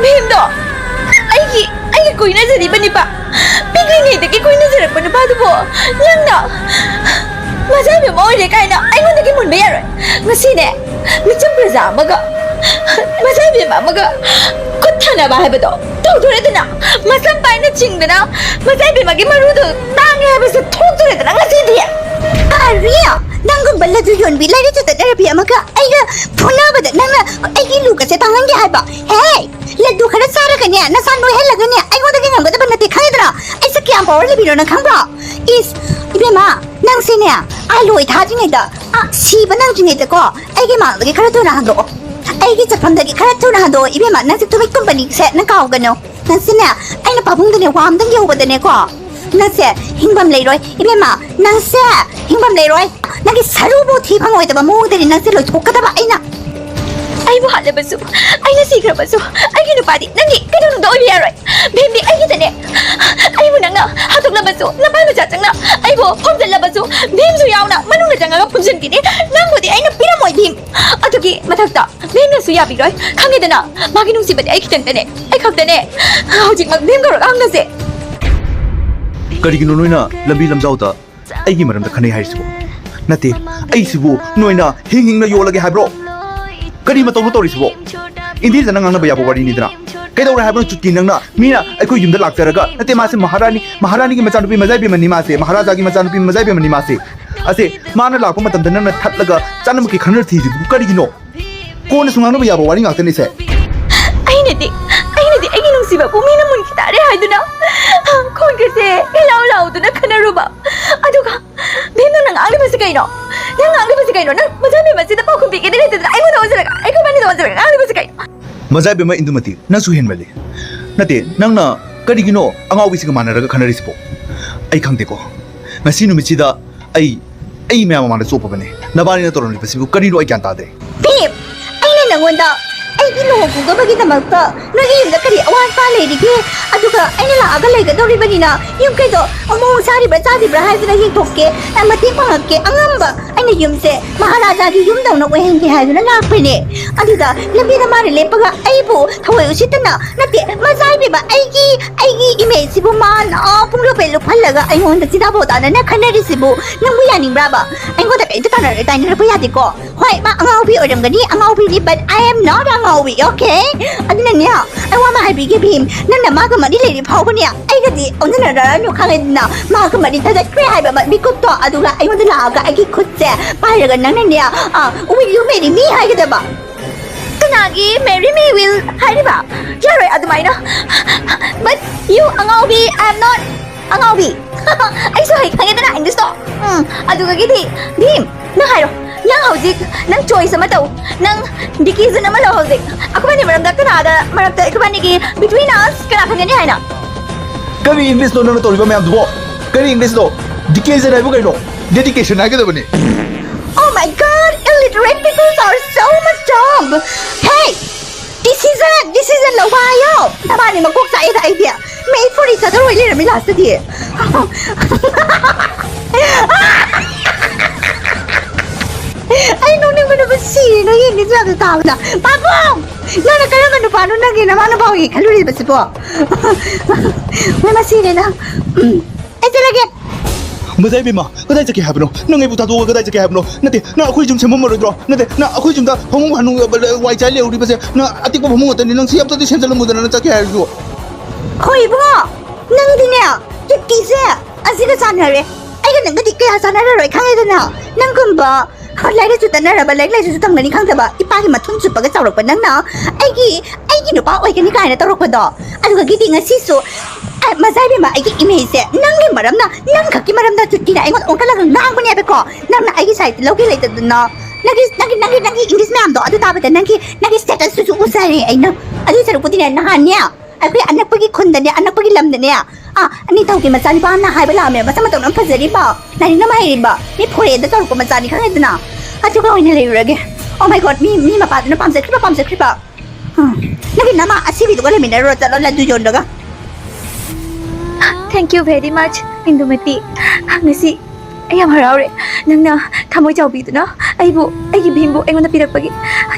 ꯚꯤꯝꯗꯣ ꯑꯩꯒꯤ, ꯑꯩꯒꯤ ꯀꯣꯏꯅꯖꯔꯤꯕ ꯅꯨꯄꯥ, ꯄꯤꯛꯂꯤꯉꯩꯗꯒꯤ ꯀꯣꯏꯅꯖꯔꯛꯄ ꯅꯨꯄꯥꯗꯨꯕꯨ ꯅꯪꯅ ꯃꯆꯥ ꯏꯕꯦꯝꯃ ꯑꯣꯏꯔꯦ ꯀꯥꯏꯅ ꯑꯩꯉꯣꯟꯗꯒꯤ ꯃꯨꯟꯕ ꯌꯥꯔꯣꯏ꯫ ꯉꯁꯤꯅꯦ, ꯃꯤꯆꯝ ꯄ꯭ꯔꯖꯥ ꯑꯃꯒ ꯃꯆꯥ ꯏꯕꯦꯝꯃ ꯑꯃꯒ ꯈꯨꯠ ꯊꯥꯅꯕ ꯍꯥꯏꯕꯗꯣ ꯇꯧꯗꯣꯔꯦꯗꯅ, ꯃꯁꯝ ꯄꯥꯏꯅ ꯆꯤꯡꯗꯅ ꯃꯆꯥ ꯏꯕꯦꯝꯃꯒꯤ ꯃꯔꯨꯗꯣ ꯇꯥꯡꯉꯦ ꯍꯥꯏꯕꯁꯦ ꯊꯣꯛꯇꯣꯔꯦꯗꯅ ꯉꯁꯤꯗꯤ꯫ ꯑꯔꯤꯌꯥ, ꯅꯪꯒꯨꯝꯕ ꯂꯗꯨ ꯌꯣꯟꯕꯤ ꯂꯥꯏꯔꯤꯛꯁꯨ ꯇꯠꯅꯔꯕꯤ ꯑꯃꯒ ꯑꯩꯒ ꯐꯨꯅꯕꯗ ꯅꯪꯅ ꯑꯩꯒꯤ ꯂꯨꯒꯁꯦ ꯇꯥꯡꯍꯟꯒꯦ ꯍꯥꯏꯕ? ꯍꯦ, ꯂꯗꯨ ꯈꯔ ꯆꯥꯔꯒꯅꯦ, ꯅꯁꯥ ꯅꯣꯏꯍꯜꯂꯒꯅꯦ, ꯑꯩꯉꯣꯟꯗꯒꯤ ꯉꯝꯒꯗꯕ ꯅꯠꯇꯦ, ꯈꯪꯉꯦꯗꯅ? ꯑꯩꯁꯦ ꯀꯌꯥꯝ ꯄꯋꯥꯔ ꯂꯩꯕꯤꯅꯣ ꯅꯪ ꯈꯪꯕ꯭ꯔꯣ? ꯏꯁ, ꯏꯕꯦꯝꯃ, ꯅꯪꯁꯦꯅꯦ, ꯑꯥ ꯂꯣꯏ ꯊꯥꯗ꯭ꯔꯤꯉꯩꯗ, ꯑꯥ ꯁꯤꯕ ꯅꯪꯗ꯭ꯔꯤꯉꯩꯗꯀꯣ, ꯑꯩꯒꯤ ꯃꯥꯡꯗꯒꯤ ꯈꯔ ꯊꯨꯅ ꯍꯟꯗꯣꯛꯑꯣ꯫ ꯑꯩꯒꯤ ꯆꯠꯐꯝꯗꯒꯤ ꯈꯔ ꯊꯨꯅ ꯍꯟꯗꯣꯛꯑꯣ, ꯏꯕꯦꯝꯃ, ꯅꯪꯁꯦ ꯇꯨꯃꯤꯠ ꯀꯨꯝꯕꯅꯤꯁꯦ, ꯅꯪ ꯀꯥꯎꯒꯅꯨ꯫ ꯅꯪꯁꯤꯅꯦ, ꯑꯩꯅ ꯄꯥꯕꯨꯡꯗꯅꯦ ꯋꯥ ꯑꯝꯇꯪ ꯌꯧꯕꯗꯅꯦꯀꯣ, ꯅꯪꯁꯦ ꯍꯤꯡꯐꯝ ꯂꯩꯔꯣꯏ꯫ ꯏꯕꯦꯝꯃ, ꯅꯪꯁꯦ ꯍꯤꯡꯐꯝ ꯂꯩꯔꯣꯏ꯫ ꯅꯪꯒꯤ ꯁꯔꯨꯕꯨ ꯊꯤ ꯐꯪꯉꯣꯏꯗꯕ ꯃꯑꯣꯡꯗꯅꯤ ꯅꯪꯁꯦ ꯂꯣꯏꯊꯣꯛꯀꯗꯕ ꯑꯩꯅ꯫ ꯑꯩꯕꯨ ꯍꯥꯠꯂꯕꯁꯨ, ꯑꯩꯅ ꯁꯤꯈ꯭ꯔꯕꯁꯨ, ꯑꯩꯒꯤ ꯅꯨꯄꯥꯗꯤ ꯅꯪꯒꯤ ꯀꯩꯗꯧꯅꯨꯡꯗ ꯑꯣꯏꯕ ꯌꯥꯔꯣꯏ꯫ ꯚꯤꯝꯗꯤ ꯑꯩꯒꯤꯗꯅꯦ꯫ ꯑꯩꯕꯨ ꯅꯪꯅ ꯍꯥꯠꯇꯣꯛꯂꯕꯁꯨ, ꯅꯄꯥ ꯃꯆꯥ ꯆꯪꯅ ꯑꯩꯕꯨ ꯐꯨꯝꯖꯤꯜꯂꯕꯁꯨ, ꯚꯤꯝꯁꯨ ꯌꯥꯎꯅ ꯃꯅꯨꯡꯗ ꯆꯪꯉꯒ ꯐꯨꯝꯖꯤꯟꯈꯤꯅꯤ꯫ ꯅꯪꯕꯨꯗꯤ ꯑꯩꯅ ꯄꯤꯔꯝꯃꯣꯏ, ꯚꯤꯝ꯫ ꯑꯗꯨꯒꯤ ꯃꯊꯛꯇ ꯚꯤꯝꯅꯁꯨ ꯌꯥꯕꯤꯔꯣꯏ꯫ ꯈꯪꯉꯦꯗꯅ, ꯃꯥꯒꯤ ꯅꯨꯡꯁꯤꯕꯗꯤ ꯑꯩ ꯈꯤꯇꯪꯗꯅꯦ, ꯑꯩ ꯈꯛꯇꯅꯦ꯫ ꯍꯧꯖꯤꯛꯃꯛ ꯚꯤꯝ ꯀꯧꯔꯒ ꯍꯪꯅꯁꯦ꯫ ꯀꯔꯤꯒꯤꯅꯣ ꯅꯣꯏꯅ ꯂꯝꯕꯤ ꯂꯝꯖꯥꯎꯗ ꯑꯩꯒꯤ ꯃꯔꯝꯗ ꯈꯟꯅꯩ ꯍꯥꯏꯔꯤꯁꯤꯕꯣ? ꯅꯠꯇꯦ, ꯑꯩꯁꯤꯕꯨ ꯅꯣꯏꯅ ꯍꯤꯡ ꯍꯤꯡꯅ ꯌꯣꯜꯂꯒꯦ ꯍꯥꯏꯕ꯭ꯔꯣ? ꯀꯔꯤ ꯃꯇꯧꯅꯣ ꯇꯧꯔꯤꯁꯤꯕꯣ? ꯏꯟꯗꯤꯖꯅ ꯉꯥꯡꯅꯕ ꯌꯥꯕ ꯋꯥꯔꯤꯅꯤꯗꯅ꯫ ꯀꯩꯗꯧꯔꯦ ꯍꯥꯏꯕꯅꯣ ꯆꯨꯇꯤ ꯅꯪꯅ? ꯃꯤꯅ ꯑꯩꯈꯣꯏ ꯌꯨꯝꯗ ꯂꯥꯛꯆꯔꯒ, "ꯅꯠꯇꯦ, ꯃꯥꯁꯦ ꯃꯍꯥꯔꯥꯅꯤ, ꯃꯍꯥꯔꯥꯅꯤꯒꯤ ꯃꯆꯥꯅꯨꯄꯤ ꯃꯖꯥꯏꯕꯦꯝꯃꯅꯤ ꯃꯥꯁꯦ, ꯃꯍꯥꯔꯥꯖꯥꯒꯤ ꯃꯆꯥꯅꯨꯄꯤ ꯃꯖꯥꯏꯕꯦꯝꯃꯅꯤ ꯃꯥꯁꯦ" ꯑꯁꯦ ꯃꯥꯅ ꯂꯥꯛꯄ ꯃꯇꯝꯗ ꯅꯪꯅ ꯊꯠꯂꯒ ꯆꯥꯅꯃꯛꯀꯤ ꯈꯪꯅ ꯊꯤꯔꯤꯗꯨꯕꯨ ꯀꯔꯤꯒꯤꯅꯣ? ꯀꯣꯟꯅꯁꯨ ꯉꯥꯡꯅꯕ ꯌꯥꯕ ꯋꯥꯔꯤ ꯉꯥꯛꯇꯅꯤꯁꯦ꯫ ꯑꯩꯅꯗꯤ, ꯑꯩꯅꯗꯤ ꯑꯩꯒꯤ ꯅꯨꯡꯁꯤꯕꯕꯨ ꯃꯤꯅ ꯃꯨꯟꯈꯤ ꯇꯥꯔꯦ ꯍꯥꯏꯗꯨꯅ ꯈꯣꯟꯒꯁꯦ ꯏꯂꯥꯎ ꯂꯥꯎꯗꯨꯅ ꯈꯟꯅꯔꯨꯕ꯫ ꯑꯗꯨꯒ ꯚꯤꯝ, ꯅꯪꯅ ꯉꯥꯡꯂꯤꯕꯁꯤ ꯀꯩꯅꯣ? ꯅꯪ ꯉꯥꯡꯂꯤꯕꯁꯤ ꯀꯩꯅꯣ? ꯅꯪ ꯃꯆꯥꯅꯨꯄꯤ ꯑꯁꯤꯗ ꯄꯥꯎꯈꯨꯝ ꯄꯤꯒꯦꯗꯤ ꯂꯩꯇꯗꯅ ꯑꯩꯉꯣꯟꯗ ꯑꯣꯟꯁꯤꯜꯂꯒ, ꯑꯩꯈꯣꯏꯕꯥꯅꯤꯗ ꯑꯣꯟꯁꯤꯜꯂꯒ ꯉꯥꯡꯂꯤꯕꯁꯤ ꯀꯩꯅꯣ? ꯃꯖꯥꯏꯕꯦꯝꯃ ꯏꯟꯗꯨꯃꯇꯤ, ꯅꯪꯁꯨ ꯍꯦꯟꯃꯜꯂꯤ꯫ ꯅꯠꯇꯦ, ꯅꯪꯅ ꯀꯔꯤꯒꯤꯅꯣ ꯑꯉꯥꯎꯕꯤꯁꯤꯒ ꯃꯥꯟꯅꯔꯒ ꯈꯟꯅꯔꯤꯁꯤꯕꯣ? ꯑꯩ ꯈꯪꯗꯦꯀꯣ꯫ ꯉꯁꯤ ꯅꯨꯃꯤꯠꯁꯤꯗ ꯑꯩ, ꯑꯩ ꯃꯌꯥꯝ ꯃꯃꯥꯡꯗ ꯆꯣꯞꯄꯕꯅꯦ꯫ ꯅꯕꯥꯅꯤꯅ ꯇꯧꯔꯝꯂꯤꯕꯁꯤꯕꯨ ꯀꯔꯤꯅꯣ ꯑꯩ ꯒ꯭ꯌꯥꯟ ꯇꯥꯗ꯭ꯔꯦ꯫ ꯚꯤꯝ, ꯑꯩꯅ ꯅꯪꯉꯣꯟꯗ ꯑꯩꯒꯤ ꯂꯨꯍꯣꯡ ꯈꯣꯡꯗꯣꯡꯕꯒꯤꯗꯃꯛꯇ ꯅꯣꯏꯒꯤ ꯌꯨꯝꯗ ꯀꯔꯤ ꯑꯋꯥꯠ ꯑꯄꯥ ꯂꯩꯔꯤꯒꯦ? ꯑꯗꯨꯒ ꯑꯩꯅ ꯂꯥꯛꯑꯒ ꯂꯩꯒꯗꯧꯔꯤꯕꯅꯤꯅ ꯌꯨꯝ ꯀꯩꯗꯣ ꯑꯃꯨꯛ ꯆꯥꯔꯤꯕ꯭ꯔꯥ ꯆꯥꯗ꯭ꯔꯤꯕ꯭ꯔꯥ ꯍꯥꯏꯗꯨꯅ ꯌꯦꯡꯊꯣꯛꯀꯦ, ꯑ, ꯃꯇꯦꯡ ꯄꯥꯡꯉꯛꯀꯦ, ꯑꯉꯝꯕ ꯌꯨꯝꯁꯦ ꯃꯍꯥꯔꯥꯖꯥꯒꯤ ꯌꯨꯝꯗꯧꯅ ꯑꯣꯏꯍꯟꯒꯦ ꯍꯥꯏꯗꯨꯅ ꯂꯥꯛꯄꯅꯦ꯫ ꯑꯗꯨꯗ ꯂꯝꯕꯤꯗ ꯃꯥꯅ ꯂꯦꯞꯄꯒ ꯑꯩꯕꯨ ꯊꯑꯣꯏ ꯎꯁꯤꯠꯇꯅ, ꯅꯠꯇꯦ, ꯃꯆꯥ ꯏꯕꯦꯝꯃ, ꯑꯩꯒꯤ, ꯑꯩꯒꯤ ꯏꯃꯦꯖꯁꯤꯕꯨ ꯃꯥꯅ ꯄꯨꯡꯂꯨꯞ ꯍꯦꯛ ꯂꯨꯞꯍꯜꯂꯒ ꯑꯩꯉꯣꯟꯗ ꯆꯤꯗꯥ ꯄꯥꯎꯗꯥꯅꯅ ꯈꯟꯅꯔꯤꯁꯤꯕꯨ ꯅꯪꯕꯨ ꯌꯥꯅꯤꯡꯕ꯭ꯔꯥꯕ? ꯑꯩꯉꯣꯟꯗ ꯀꯔꯤꯝꯇ ꯇꯥꯟꯅꯔ-, ꯇꯥꯏꯅꯔꯛꯄ ꯌꯥꯗꯦꯀꯣ꯫ ꯍꯣꯏ, ꯃꯥ ꯑꯉꯥꯎꯕꯤ ꯑꯣꯏꯔꯝꯒꯅꯤ, ꯑꯉꯥꯎꯕꯤꯅꯤ, but I am not ꯑꯉꯥꯎꯕꯤ, okay? ꯑꯗꯨꯅꯅꯦ, ꯑꯩ ꯋꯥ ꯑꯃ ꯍꯥꯏꯕꯤꯒꯦ ꯚꯤꯝ, ꯅꯪꯅ ꯃꯥꯒ ꯃꯔꯤ ꯂꯩꯔꯤ ꯐꯥꯎꯕꯅꯦ ꯑꯩꯒꯗꯤ ꯑꯣꯟꯖꯟꯅꯔꯅꯨ, ꯈꯪꯉꯦꯗꯅ? ꯃꯥꯒ ꯃꯔꯤ ꯊꯗꯠꯈ꯭ꯔꯦ ꯍꯥꯏꯕ ꯃ-, ꯃꯤꯀꯨꯞꯇꯣ, ꯑꯗꯨꯒ ꯑꯩꯉꯣꯟꯗ ꯂꯥꯛꯑꯒ ꯑꯩꯒꯤ ꯈꯨꯠꯁꯦ ꯄꯥꯏꯔꯒ ꯅꯪꯅꯅꯦ, ꯑ, "Will you marry me?" ꯍꯥꯏꯒꯗꯕ꯫ ꯀꯅꯥꯒꯤ "Marry me, will" ꯍꯥꯏꯔꯤꯕ? ꯌꯥꯔꯣꯏ ꯑꯗꯨꯃꯥꯏꯅ꯫ But you ꯑꯉꯥꯎꯕꯤ, I am not ꯑꯉꯥꯎꯕꯤ꯫ ꯑꯩꯁꯨ ꯍꯩ ꯈꯪꯉꯦꯗꯅ English ꯇꯣ꯫ ꯎꯝ, ꯑꯗꯨꯒꯤꯗꯤ, ꯚꯤꯝ, ꯅꯪ ꯍꯥꯏꯔꯣ꯫ ꯅꯪ ꯍꯧꯖꯤꯛ, ꯅꯪ choice ꯑꯃ ꯇꯧ꯫ ꯅꯪ ꯗꯤꯀꯤꯖꯟ ꯑꯃ ꯂꯧ ꯍꯧꯖꯤꯛ꯫ ꯑꯩꯈꯣꯏꯕꯥꯅꯤ ꯃꯔꯝꯗ ꯀꯅꯥꯗ, ꯃꯔꯛꯇ ꯑꯩꯈꯣꯏꯕꯥꯅꯤꯒꯤ between us ꯀꯅꯥ ꯈꯪꯒꯅꯤ ꯍꯥꯏꯅ? ꯀꯔꯤ English ꯅꯣ ꯅꯪꯅ ꯇꯧꯔꯤꯕ ꯃꯌꯥꯝꯗꯨꯕꯣ? ꯀꯔꯤ English ꯅꯣ? ꯗꯤꯀꯤꯖꯟ ꯍꯥꯏꯕꯨ ꯀꯩꯅꯣ? Dedication ꯍꯥꯏꯒꯗꯕꯅꯤ꯫ Oh my God, illiterate people are so much dumb. Hey, decision, decision ꯂꯧꯕ ꯍꯥꯏꯌꯣ꯫ ꯅꯕꯥꯅꯤ ꯃꯀꯣꯛ ꯆꯥꯛꯑꯦꯗ ꯑꯩꯗꯤ꯫ ꯃꯤ ꯐꯨꯔꯤ ꯆꯥꯗꯣꯔ ꯑꯣꯏ ꯂꯩꯔꯝꯃꯤ ꯂꯥꯁꯇꯗꯤ꯫ ꯑꯩ ꯅꯣꯛꯅꯤꯡꯕꯅꯕꯨ ꯁꯤꯔꯦ ꯅꯣꯏ ꯌꯦꯡꯒꯦ ꯆꯨꯔꯥꯛꯇ ꯇꯥꯕꯗ꯫ ꯄꯥꯕꯨꯡ! ꯅꯪꯅ ꯀꯔꯝꯕ ꯅꯨꯄꯥꯅꯣ ꯅꯪꯒꯤ ꯅꯃꯥ ꯅꯄꯥ ꯑꯣꯏꯒꯦ ꯈꯜꯂꯨꯔꯤꯕꯁꯤꯕꯣ? ꯃꯣꯏ ꯃꯁꯤꯅꯦꯅ꯫ ꯎꯝ꯫ ꯑꯩ ꯆꯠꯂꯒꯦ꯫ ꯃꯖꯥꯏ ꯕꯦꯝꯃ, ꯀꯗꯥꯏ ꯆꯠꯀꯦ ꯍꯥꯏꯕꯅꯣ? ꯅꯪ ꯑꯩꯕꯨ ꯊꯥꯗꯣꯛꯑꯒ ꯀꯗꯥꯏ ꯆꯠꯀꯦ ꯍꯥꯏꯕꯅꯣ? ꯅꯠꯇꯦ, ꯅꯪ ꯑꯩꯈꯣꯏ ꯌꯨꯝ ꯁꯦꯝꯃꯝꯃꯔꯣꯏꯗ꯭ꯔꯣ? ꯅꯠꯇꯦ, ꯅꯪ ꯑꯩꯈꯣꯏ ꯌꯨꯝꯗ ꯐꯃꯨꯡ ꯍꯥꯅꯨ ꯋꯥꯏ ꯆꯥꯏ ꯂꯩꯍꯧꯔꯤꯕꯁꯦ, ꯅꯪ ꯑꯇꯤꯛꯄ ꯐꯃꯨꯡ ꯉꯥꯛꯇꯅꯤ, ꯅꯪ ꯁꯤ ꯑꯝꯇꯗꯤ ꯁꯦꯝꯖꯜꯂꯝꯃꯨꯗꯅ, ꯅꯪ ꯆꯠꯀꯦ ꯍꯥꯏꯔꯁꯨ꯫ ꯍꯣꯏ ꯏꯕꯨꯡꯉꯣ, ꯅꯪꯗꯤꯅꯦ, ꯀꯤꯠꯇꯤꯁꯦ ꯑꯁꯤꯒ ꯆꯥꯟꯅꯔꯦ꯫ ꯑꯩꯒ ꯅꯪꯒꯗꯤ ꯀꯌꯥ ꯆꯥꯟꯅꯔꯔꯣꯏ ꯈꯪꯉꯦꯗꯅ꯫ ꯅꯪꯒꯨꯝꯕ ꯂꯥꯏꯔꯤꯛꯁꯨ ꯇꯠꯅꯔꯕ, ꯂꯥꯏꯔꯤꯛ ꯂꯥꯏꯁꯨꯁꯨ ꯇꯝꯒꯅꯤ ꯈꯪꯗꯕ ꯏꯄꯥꯒꯤ ꯃꯊꯨꯟ ꯆꯨꯞꯄꯒ ꯆꯥꯎꯔꯛꯄ ꯅꯪꯅ ꯑꯩꯒꯤ, ꯑꯩꯒꯤ ꯅꯨꯄꯥ ꯑꯣꯏꯒꯅꯤ ꯀꯥꯏꯅ ꯇꯧꯔꯛꯄꯗꯣ꯫ ꯑꯗꯨꯒꯤꯗꯤ ꯉꯁꯤꯁꯨ, ꯑ, ꯃꯖꯥ ꯏꯕꯦꯝꯃ, ꯑꯩꯒꯤ ꯏꯃꯦꯖꯁꯦ ꯅꯪꯒꯤ ꯃꯔꯝꯅ, ꯅꯪ ꯈꯛꯀꯤ ꯃꯔꯝꯗ ꯆꯨꯇꯤꯅ ꯑꯩꯉꯣꯟꯗ ꯑꯣꯟꯈꯠꯂꯒ ꯉꯥꯡꯕꯅꯦꯕꯀꯣ꯫ ꯅꯪꯅ ꯑꯩꯒꯤ side ꯂꯧꯒꯦ ꯂꯩꯇꯗꯅ ꯅꯪꯒꯤ, ꯅꯪꯒꯤ, ꯅꯪꯒꯤ, ꯅꯪꯒꯤ English ꯃꯌꯥꯝꯗꯣ ꯑꯗꯨ ꯇꯥꯕꯗ ꯅꯪꯒꯤ, ꯅꯪꯒꯤ statusꯇꯨꯁꯨ ꯎꯖꯔꯦ ꯑꯩꯅ꯫ ꯑꯗꯨꯏ ꯁꯔꯨꯛꯄꯨꯗꯤꯅꯦ ꯅꯍꯥꯟꯅꯦ ꯑꯩꯈꯣꯏ ꯑꯅꯛꯄꯒꯤ ꯈꯨꯟꯗꯅꯦ, ꯑꯅꯛꯄꯒꯤ ꯂꯝꯗꯅꯦ, ꯑꯥ, ꯅꯤꯡꯊꯧꯒꯤ ꯃꯆꯥꯅꯨꯄꯥ ꯑꯃꯅ ꯍꯥꯏꯕ ꯂꯥꯛꯑꯝꯃꯦ, ꯃꯁꯛ ꯃꯇꯧ ꯌꯥꯝ ꯐꯖꯔꯤꯕ, ꯂꯥꯏꯔꯤꯛꯅ ꯃꯍꯩꯔꯤꯕ, ꯃꯤ foreignꯗ ꯇꯧꯔꯛꯄ ꯃꯆꯥꯅꯤ ꯈꯪꯉꯦꯗꯅ, ꯑꯗꯨꯒ ꯑꯣꯏꯅ ꯂꯩꯔꯨꯔꯒꯦ꯫ Oh my God, ꯃꯤ, ꯃꯤ ꯃꯄꯥꯗꯨꯅ ꯄꯥꯝꯖꯈ꯭ꯔꯤꯕ, ꯄꯥꯝꯖꯈ꯭ꯔꯤꯕ꯫ ꯎꯝ, ꯅꯪꯒꯤ ꯅꯃꯥ ꯑꯁꯤꯕꯤꯗꯨꯒ ꯂꯩꯃꯤꯟꯅꯔꯨꯔꯣ, ꯆꯠꯂꯣ ꯂꯗꯨ ꯌꯣꯟꯕꯒ꯫ Thank you very much, ꯏꯟꯗꯨꯃꯇꯤ꯫ ꯉꯁꯤ ꯑꯩ ꯌꯥꯝ ꯍꯔꯥꯎꯔꯦ, ꯅꯪꯅ ꯊꯃꯣꯏ ꯆꯥꯎꯕꯤꯗꯨꯅ ꯑꯩꯕꯨ, ꯑꯩꯒꯤ ꯚꯤꯝꯕꯨ ꯑꯩꯉꯣꯟꯗ ꯄꯤꯔꯛꯄꯒꯤ꯫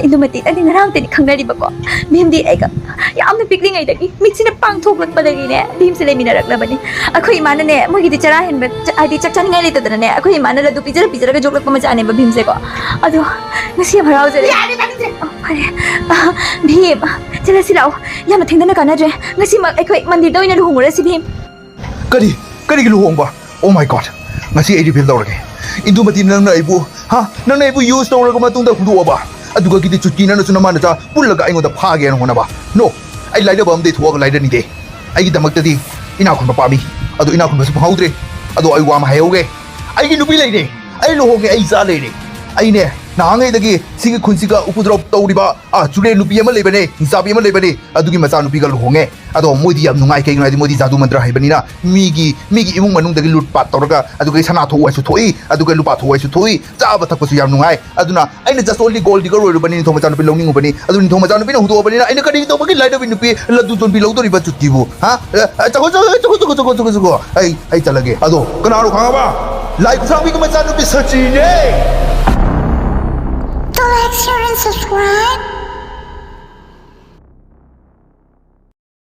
ꯏꯟꯗꯨꯃꯇꯤ, ꯑꯩꯗꯤ ꯉꯔꯥꯡꯇꯅꯤ ꯈꯪꯅꯔꯤꯕꯀꯣ꯫ ꯚꯤꯝꯗꯤ ꯑꯩꯒ ꯌꯥꯝꯅ ꯄꯤꯛꯂꯤꯉꯩꯗꯒꯤ ꯃꯤꯠꯁꯤꯅ ꯄꯥꯡꯊꯣꯛꯂꯛꯄꯗꯒꯤꯅꯦ, ꯚꯤꯝꯁꯦ ꯂꯩꯃꯤꯟꯅꯔꯛꯂꯕꯅꯤ꯫ ꯑꯩꯈꯣꯏ ꯏꯃꯥꯅꯅꯦ, ꯃꯣꯏꯒꯤꯗꯤ ꯆꯔꯥ ꯍꯦꯟꯕ, ꯆ-, ꯍꯥꯏꯗꯤ ꯆꯥꯛ ꯆꯥꯅꯤꯡꯉꯥꯏ ꯂꯩꯇꯗꯅꯅꯦ, ꯑꯩꯈꯣꯏ ꯏꯃꯥꯅ ꯂꯗꯨ ꯄꯤꯖꯔ ꯄꯤꯖꯔꯒ ꯌꯣꯛꯂꯛꯄ ꯃꯆꯥꯅꯦꯕ ꯚꯤꯝꯁꯦꯀꯣ꯫ ꯑꯗꯣ ꯉꯁꯤ ꯌꯥꯝ ꯍꯔꯥꯎꯖꯔꯦ꯫ ꯌꯥꯔꯦ, ꯇꯥꯅꯤꯡꯗ꯭ꯔꯦ꯫ ꯑꯣ, ꯐꯔꯦ꯫ ꯑ, ꯚꯤꯝ, ꯆꯠꯂꯁꯤ ꯂꯥꯛꯑꯣ꯫ ꯌꯥꯝꯅ ꯊꯦꯡꯊꯅ ꯀꯥꯟꯅꯗ꯭ꯔꯦ꯫ ꯉꯁꯤꯃꯛ ꯑꯩꯈꯣꯏ ꯃꯟꯗꯤꯔꯗ ꯑꯣꯏꯅ ꯂꯨꯍꯣꯡꯉꯨꯔꯁꯤ, ꯚꯤꯝ꯫ ꯀꯔꯤ? ꯀꯔꯤꯒꯤ ꯂꯨꯍꯣꯡꯕ? Oh my God! ꯉꯁꯤ ꯑꯩ reveal ꯇꯧꯔꯒꯦ꯫ ꯏꯟꯗꯨꯃꯇꯤ, ꯅꯪꯅ ꯑꯩꯕꯨ, ꯍꯥ? ꯅꯪꯅ ꯑꯩꯕꯨ use ꯇꯧꯔꯒ ꯃꯇꯨꯡꯗ ꯍꯨꯟꯗꯣꯛꯑꯕ? ꯑꯗꯨꯒ ꯀꯤꯗꯤ ꯆꯨꯠꯀꯤ ꯅꯪꯅꯁꯨ ꯅꯃꯥ ꯅꯆꯥ ꯄꯨꯜꯂꯒ ꯑꯩꯉꯣꯟꯗ ꯐꯥꯒꯦꯅ ꯍꯣꯠꯅꯕ? No! ꯑꯩ ꯂꯥꯏꯗꯕ ꯑꯃꯗꯤ ꯊꯣꯛꯑꯒ ꯂꯥꯏꯗꯅꯤꯡꯗꯦ꯫ ꯑꯩꯒꯤꯗꯃꯛꯇꯗꯤ ꯏꯅꯥꯛ ꯈꯨꯟꯕ ꯄꯥꯝꯃꯤ꯫ ꯑꯗꯣ ꯏꯅꯥꯛ ꯈꯨꯟꯕꯁꯨ ꯐꯪꯍꯧꯗ꯭ꯔꯦ꯫ ꯑꯗꯣ ꯑꯩ ꯋꯥ ꯑꯃ ꯍꯥꯏꯍꯧꯒꯦ꯫ ꯑꯩꯒꯤ ꯅꯨꯄꯤ ꯂꯩꯔꯦ꯫ ꯑꯩ ꯂꯨꯍꯣꯡꯉꯦ, ꯑꯩ ꯏꯆꯥ ꯂꯩꯔꯦ꯫ ꯑꯩꯅꯦ, ꯅꯍꯥꯟꯉꯩꯗꯒꯤ ꯁꯤꯒꯤ ꯈꯨꯟꯁꯤꯒ ꯎꯄꯨꯗ꯭ꯔꯣꯞ ꯇꯧꯔꯤꯕ, ꯑꯥ, ꯆꯨꯔꯦꯟ ꯅꯨꯄꯤ ꯑꯃ ꯂꯩꯕꯅꯦ, ꯍꯤꯡꯆꯥꯕꯤ ꯑꯃ ꯂꯩꯕꯅꯦ, ꯑꯗꯨꯒꯤ ꯃꯆꯥꯅꯨꯄꯤꯒ ꯂꯨꯍꯣꯡꯉꯦ꯫ ꯑꯗꯣ ꯃꯣꯏꯗꯤ ꯌꯥꯝ ꯅꯨꯡꯉꯥꯏ, ꯀꯩꯒꯤꯅꯣ ꯍꯥꯏꯗꯤ ꯃꯣꯏꯗꯤ ꯖꯥꯗꯨ ꯃꯟꯇ꯭ꯔ ꯍꯩꯕꯅꯤꯅ ꯃꯤꯒꯤ, ꯃꯤꯒꯤ ꯏꯃꯨꯡ ꯃꯅꯨꯡꯗꯒꯤ ꯂꯨꯠ ꯄꯥꯠ ꯇꯧꯔꯒ, ꯑꯗꯨꯒ ꯁꯅꯥ ꯊꯣꯛꯎ ꯍꯥꯏꯁꯨ ꯊꯣꯛꯏ, ꯑꯗꯨꯒ ꯂꯨꯄꯥ ꯊꯣꯛꯎ ꯍꯥꯏꯁꯨ ꯊꯣꯛꯏ, ꯆꯥꯕ ꯊꯛꯄꯁꯨ ꯌꯥꯝ ꯅꯨꯡꯉꯥꯏ꯫ ꯑꯗꯨꯅ ꯑꯩꯅ just only gold digger ꯑꯣꯏꯔꯨꯕꯅꯤ, ꯅꯤꯡꯊꯧ ꯃꯆꯥꯅꯨꯄꯤ ꯂꯧꯅꯤꯡꯉꯨꯕꯅꯤ꯫ ꯑꯗꯨ ꯅꯤꯡꯊꯧ ꯃꯆꯥꯅꯨꯄꯤꯅ ꯍꯨꯟꯗꯣꯛꯑꯕꯅꯤꯅ ꯑꯩꯅ ꯀꯔꯤ ꯇꯧꯕꯒꯤ ꯂꯥꯏꯔꯕꯤ ꯅꯨꯄꯤ ꯂꯗꯨ ꯆꯣꯟꯕꯤ ꯂꯧꯗꯣꯔꯤꯕ ꯆꯨꯠꯀꯤꯕꯨ? ꯍꯥ? ꯑ, ꯑ, ꯆꯠꯈꯣ, ꯆꯠꯈꯣ, ꯆꯠꯈꯣ, ꯆꯠꯈꯣ, ꯆꯠꯈꯣ, ꯆꯠꯈꯣ, ꯆꯠꯈꯣ꯫ ꯑꯩ, ꯑꯩ ꯆꯠꯂꯒꯦ꯫ ꯑꯗꯣ ꯀꯅꯥꯅꯣ ꯈꯪꯉꯕ? ꯂꯥꯏ ꯈꯨꯠꯁꯥꯡꯕꯤꯒꯤ ꯃꯆꯥꯅꯨꯄꯤ ꯁꯆꯤꯅꯦ꯫ To like, share and subscribe.